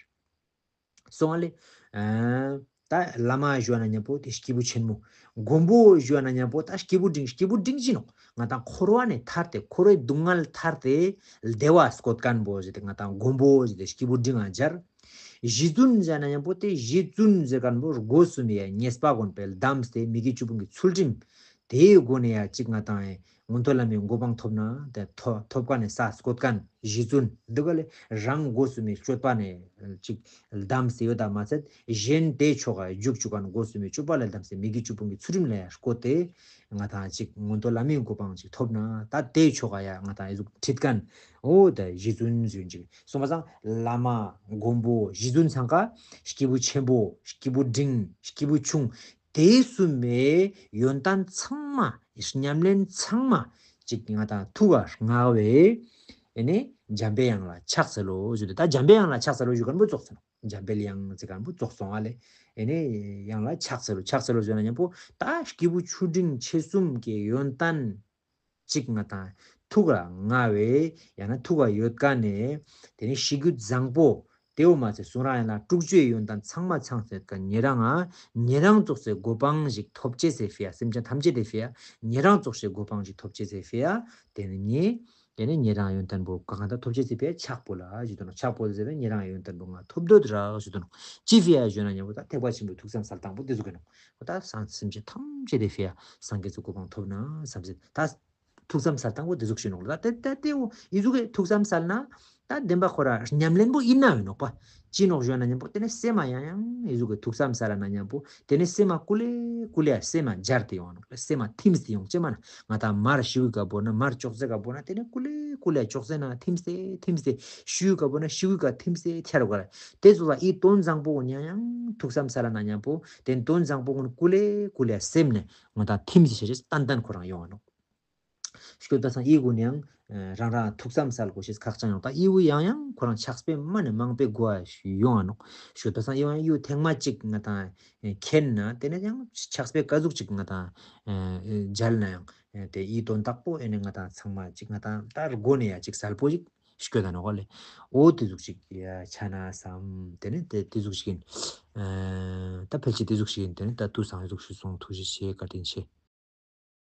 སོང་ང་ལེ། ཨ་ད་བླ་མ་ཞུ་ན་མཉམ་པོ་དེ་སྐྱེས་བུ་ཆེན་མོ། མགོན་པོ་ཞུ་ན་མཉམ་པོ་ད་སྐྱེས་བུ་འབྲིང་སྐྱེས་བུ་འབྲིང་ཅི་ནོག་ང་དང་འཁོར་བ་ནས་ཐར་ཏེ་འཁོར་བའི་སྡུག་བསྔལ་ཐར་ཏེ་བདེ་བ་སྐོད་མཁན་པོ་ཞེས་ཏེ་ང་དང་མགོན་པོ་ཞེས་ཏེ་སྐྱེས་བུ་འབྲིང་ང་སྦྱར། རྗེ་བཙུན་ཟེར་ན་མཉམ་པོ་དེ་རྗེ་བཙུན་ཟེར་མཁན་པོ་སྒོ་གསུམ་ཡ་ཉེས་པ་གོན་པས་བསྡམས་ཏེ་མི་དགེ་བཅུ་སྤོང་གི་ཚུལ་ཁྲིམས་དེའི་སྒོ་ནས་ཡ་གཅིག་ང་དང་ཡ་མངོན་མཐོ་བླ་མའི་གོ་འཕང་ཐོབ་ན་དེ་ཐོ་ཐོབ་མཁན་ནས་ས་སྐོད་མཁན་རྗེ་བཙུན་འདུག་ག་ལེ། རང་སྒོ་གསུམ་མའི་སྤྱོད་པ་ནས་གཅིག་བསྡམས་ཏེ་ཡོད་ད་མ་ཚད་གཞན་དེ་ཆོ་ག་རྒྱུག་བཅུག་མཁན་སྒོ་གསུམ་མའི་སྤྱོད་པ་ལས་བསྡམས་ཏེ་མི་དགེ་བཅུ་སྤོང་གི་ཚུལ་ཁྲིམས་ལ་ཡ་སྐོད་དེ་ང་དང་གཅིག་མངོན་མཐོ་བླ་མའི་གོ་འཕང་གཅིག་ཐོབ་ན་ད་དེ་ཆོ་ག་ཡ་ང་དང་ཡ་ཟུག་ཁྲིད་མཁན། འོ་ད་རྗེ་བཙུན་ཟེར་ཅིག་སོང་པ་སང་བླ་མ་མགོན་པོ་རྗེ་བཙུན་ཚང་ཀ་སྐྱེས་བུ་ཆེན་པོ་སྐྱེས་བུ་འབྲིང་སྐྱེས་བུ་ཆུང་དེ་གསུམ་མའི་ཡོན་ཏན་ཚང་མ་ཉམས་ལེན་ཚང་མ་ཅིག་ང་དང་ཐུགས་ལ་མངའ་བའི་ཨེ་ནི་འཇམ་པའི་དབྱངས་ལ་ཕྱག་འཚལ་ལོ་ཞུ་དེ། ད་འཇམ་པའི་དབྱངས་ལ་ཕྱག་འཚལ་ལོ་ཞུ་མཁན་པོ་ཙོགས་སོང་། འཇམ་དཔལ་དབྱངས་ཟེར་མཁན་པོ་ཙོགས་སོང་ཨ་ལེ། ཨེ་ནི་དབྱངས་ལ་ཕྱག་འཚལ་ལོ་ཕྱག་འཚལ་ལོ་ཞུ་ན་མཉམ་པོ་ད་སྐྱེས་བུ་ཆུང་འབྲིང་ཆེ་གསུམ་གྱི་ཡོན་ཏན་གཅིག་ང་དང་ཐུགས་ལ་མངའ་བའི་ཡང་ན་ཐུགས་ལ་ཡོད་མཁན་ནས་དེ་ནས་ཤེས་རྒྱུད་བཟང་པོ་དེའུ་མ་ཚད་གསུང་རབ་ཡན་ལག་དྲུག་ཅུའི་ཡོན་ཏན་ཚང་མ་ཚང་ཚད་ཀ་ཉེ་རང་ང་ཉེ་རང་ཙོགས་སེ་གོ་འཕང་ཞིག་ཐོབ་ཅེས་སེ་ཕི་ཡ། སེམས་ཅན་ཐམས་ཅད་དེ་ཕི་ཡ་ཉེ་རང་ཙོགས་སེ་གོ་འཕང་ཞིག་ཐོབ་ཅེས་སེ་ཕི་ཡ། དེ་ནས་ཉེ་དེ་ནས་ཉེ་རང་ཡོན་ཏན་པོ་གང་གང་ད་ཐོབ་ཅེས་སེ་ཕི་ཡ་ཕྱག་པོ་ལ་ཞུ་དོ་ནོ། ཕྱག་པོ་ལ་ཟེར་བས་ཉེ་རང་ཡོན་ཏན་པོ་ང་ཐོབ་འདོད་རག་ཞུ་དོ་ནོ། ཅི་ཕི་ཡ་ཞུ་ན་མཉམ་པོ་ད་ཐེག་པ་ཆེན་པོའི་ཐུགས་བསམ་གསལ་དང་པོ་དེ་ཟུག་གི་ནོ། ད་སེམས་ཅན་ཐམས་ཅད་དེ་ཕི་ཡ་སངས་རྒྱས་སུ་གོ་འཕང་ཐོབ་ན་བསམ་སེ་ད། ཐུགས་བསམ་གསལ་དང་པོ་དེ་ཟུག་ཞུ་ནོག་ལ། ད་དེ་ད་དེ་འོ་ཨི་ཟུག་གི་ཐུགས་བསམ་གསལ་ན་ད་བདེན་པ་ཁོ་ར་ཉམས་ལེན་པོ་ཨིན་ན་ཡོད་ནོག་པ། ཅི་ནོག་ཞུ་ན་མཉམ་པོ་དེ་ནས་སེམས་མ་ཡང་ཡང་ཨི་ཟུག་གི་ཐུགས་བསམ་གསལ་ན་མཉམ་པོ་དེ་ནས་སེམས་མ་ཀུ་ལེ་ཀུ་ལེ་སེམས་མ་འབྱར་ཏེ་ཡོང་ནོག་ལ། སེམས་མ་ཐིམ་སྟེ་ཡོང་ཅེ་མ་ན་ང་ད་མར་ཤི་བའི་ཀ་བོ་ན་མར་ཅོག་ཙེ་ཀ་བོ་ན་དེ་ནས་ཀུ་ལེ་ཀུ་ལེ་ཅོག་ཙེ་ན་ཐིམ་སྟེ་ཐིམ་སྟེ་ཤི་བའི་ཀ་བོ་ན་ཤི་བའི་ཀ་ཐིམ་སྟེ་ཐར་ག་ལ། དེ་ཚོ་ལ་ཨི་དོན་བཟང་པོ་ཡང་ཡང་ཐུགས་བསམ་གསལ་ན་མཉམ་པོ་དེ་དོན་བཟང་པོ་ཀུ་ལེ་ཀུ་ལེ་སེམས་ནས་ང་ད་ཐིམ་སྟེ་ཤ་ཤ་ཏན་ཏན་ཁོ་རང་ཡོང་ང་ནོག། ཤོད་པ་སང་ཨི་གུ་ནི་ཡང་རང་རང་ཐུགས་བསམ་གསལ་དགོས་ཤེས་ཁག་ཅན་ཡོང་། ད་ཨི་གུ་ཡང་ཡང་ཁོ་རང་ཕྱག་དཔེ་མ་ནས་མང་པོའི་གོ་བ་ཡོང་ང་ནོག། ཤོད་པ་སང་ཨི་གུ་ཡང་ཨི་གུ་ཐེངས་མ་གཅིག་ང་དང་མཁྱེན་ན་དེ་ནས་ཡང་ཕྱག་དཔེ་ག་ཟུག་ཅིག་ང་དང་མཇལ་ན་ཡང་དེ་ཨི་དོན་དག་པོ་ཨེ་ནས་ང་དང་ཚང་མ་ཅིག་ང་དང་ད་སྒོ་ནས་ཡང་ཅིག་གསལ་པོ་ཅིག་ཤོད་ད་ནོག་ལེ། འོ་དེ་ཟུག་ཅིག་ཆ་ན་བསམ། དེ་ནས་དེ་དེ་ཟུག་ཅིག་ཡིན། ད་ཕལ་ཆེར་དེ་ཟུག་ཅིག་ཡིན། དེ་ནས་ད་ཏུ་སང་ཟུག་ཞུ་སོང་། ཐུགས་རྗེ་ཆེ། བཀའ་དྲིན་ཆེ།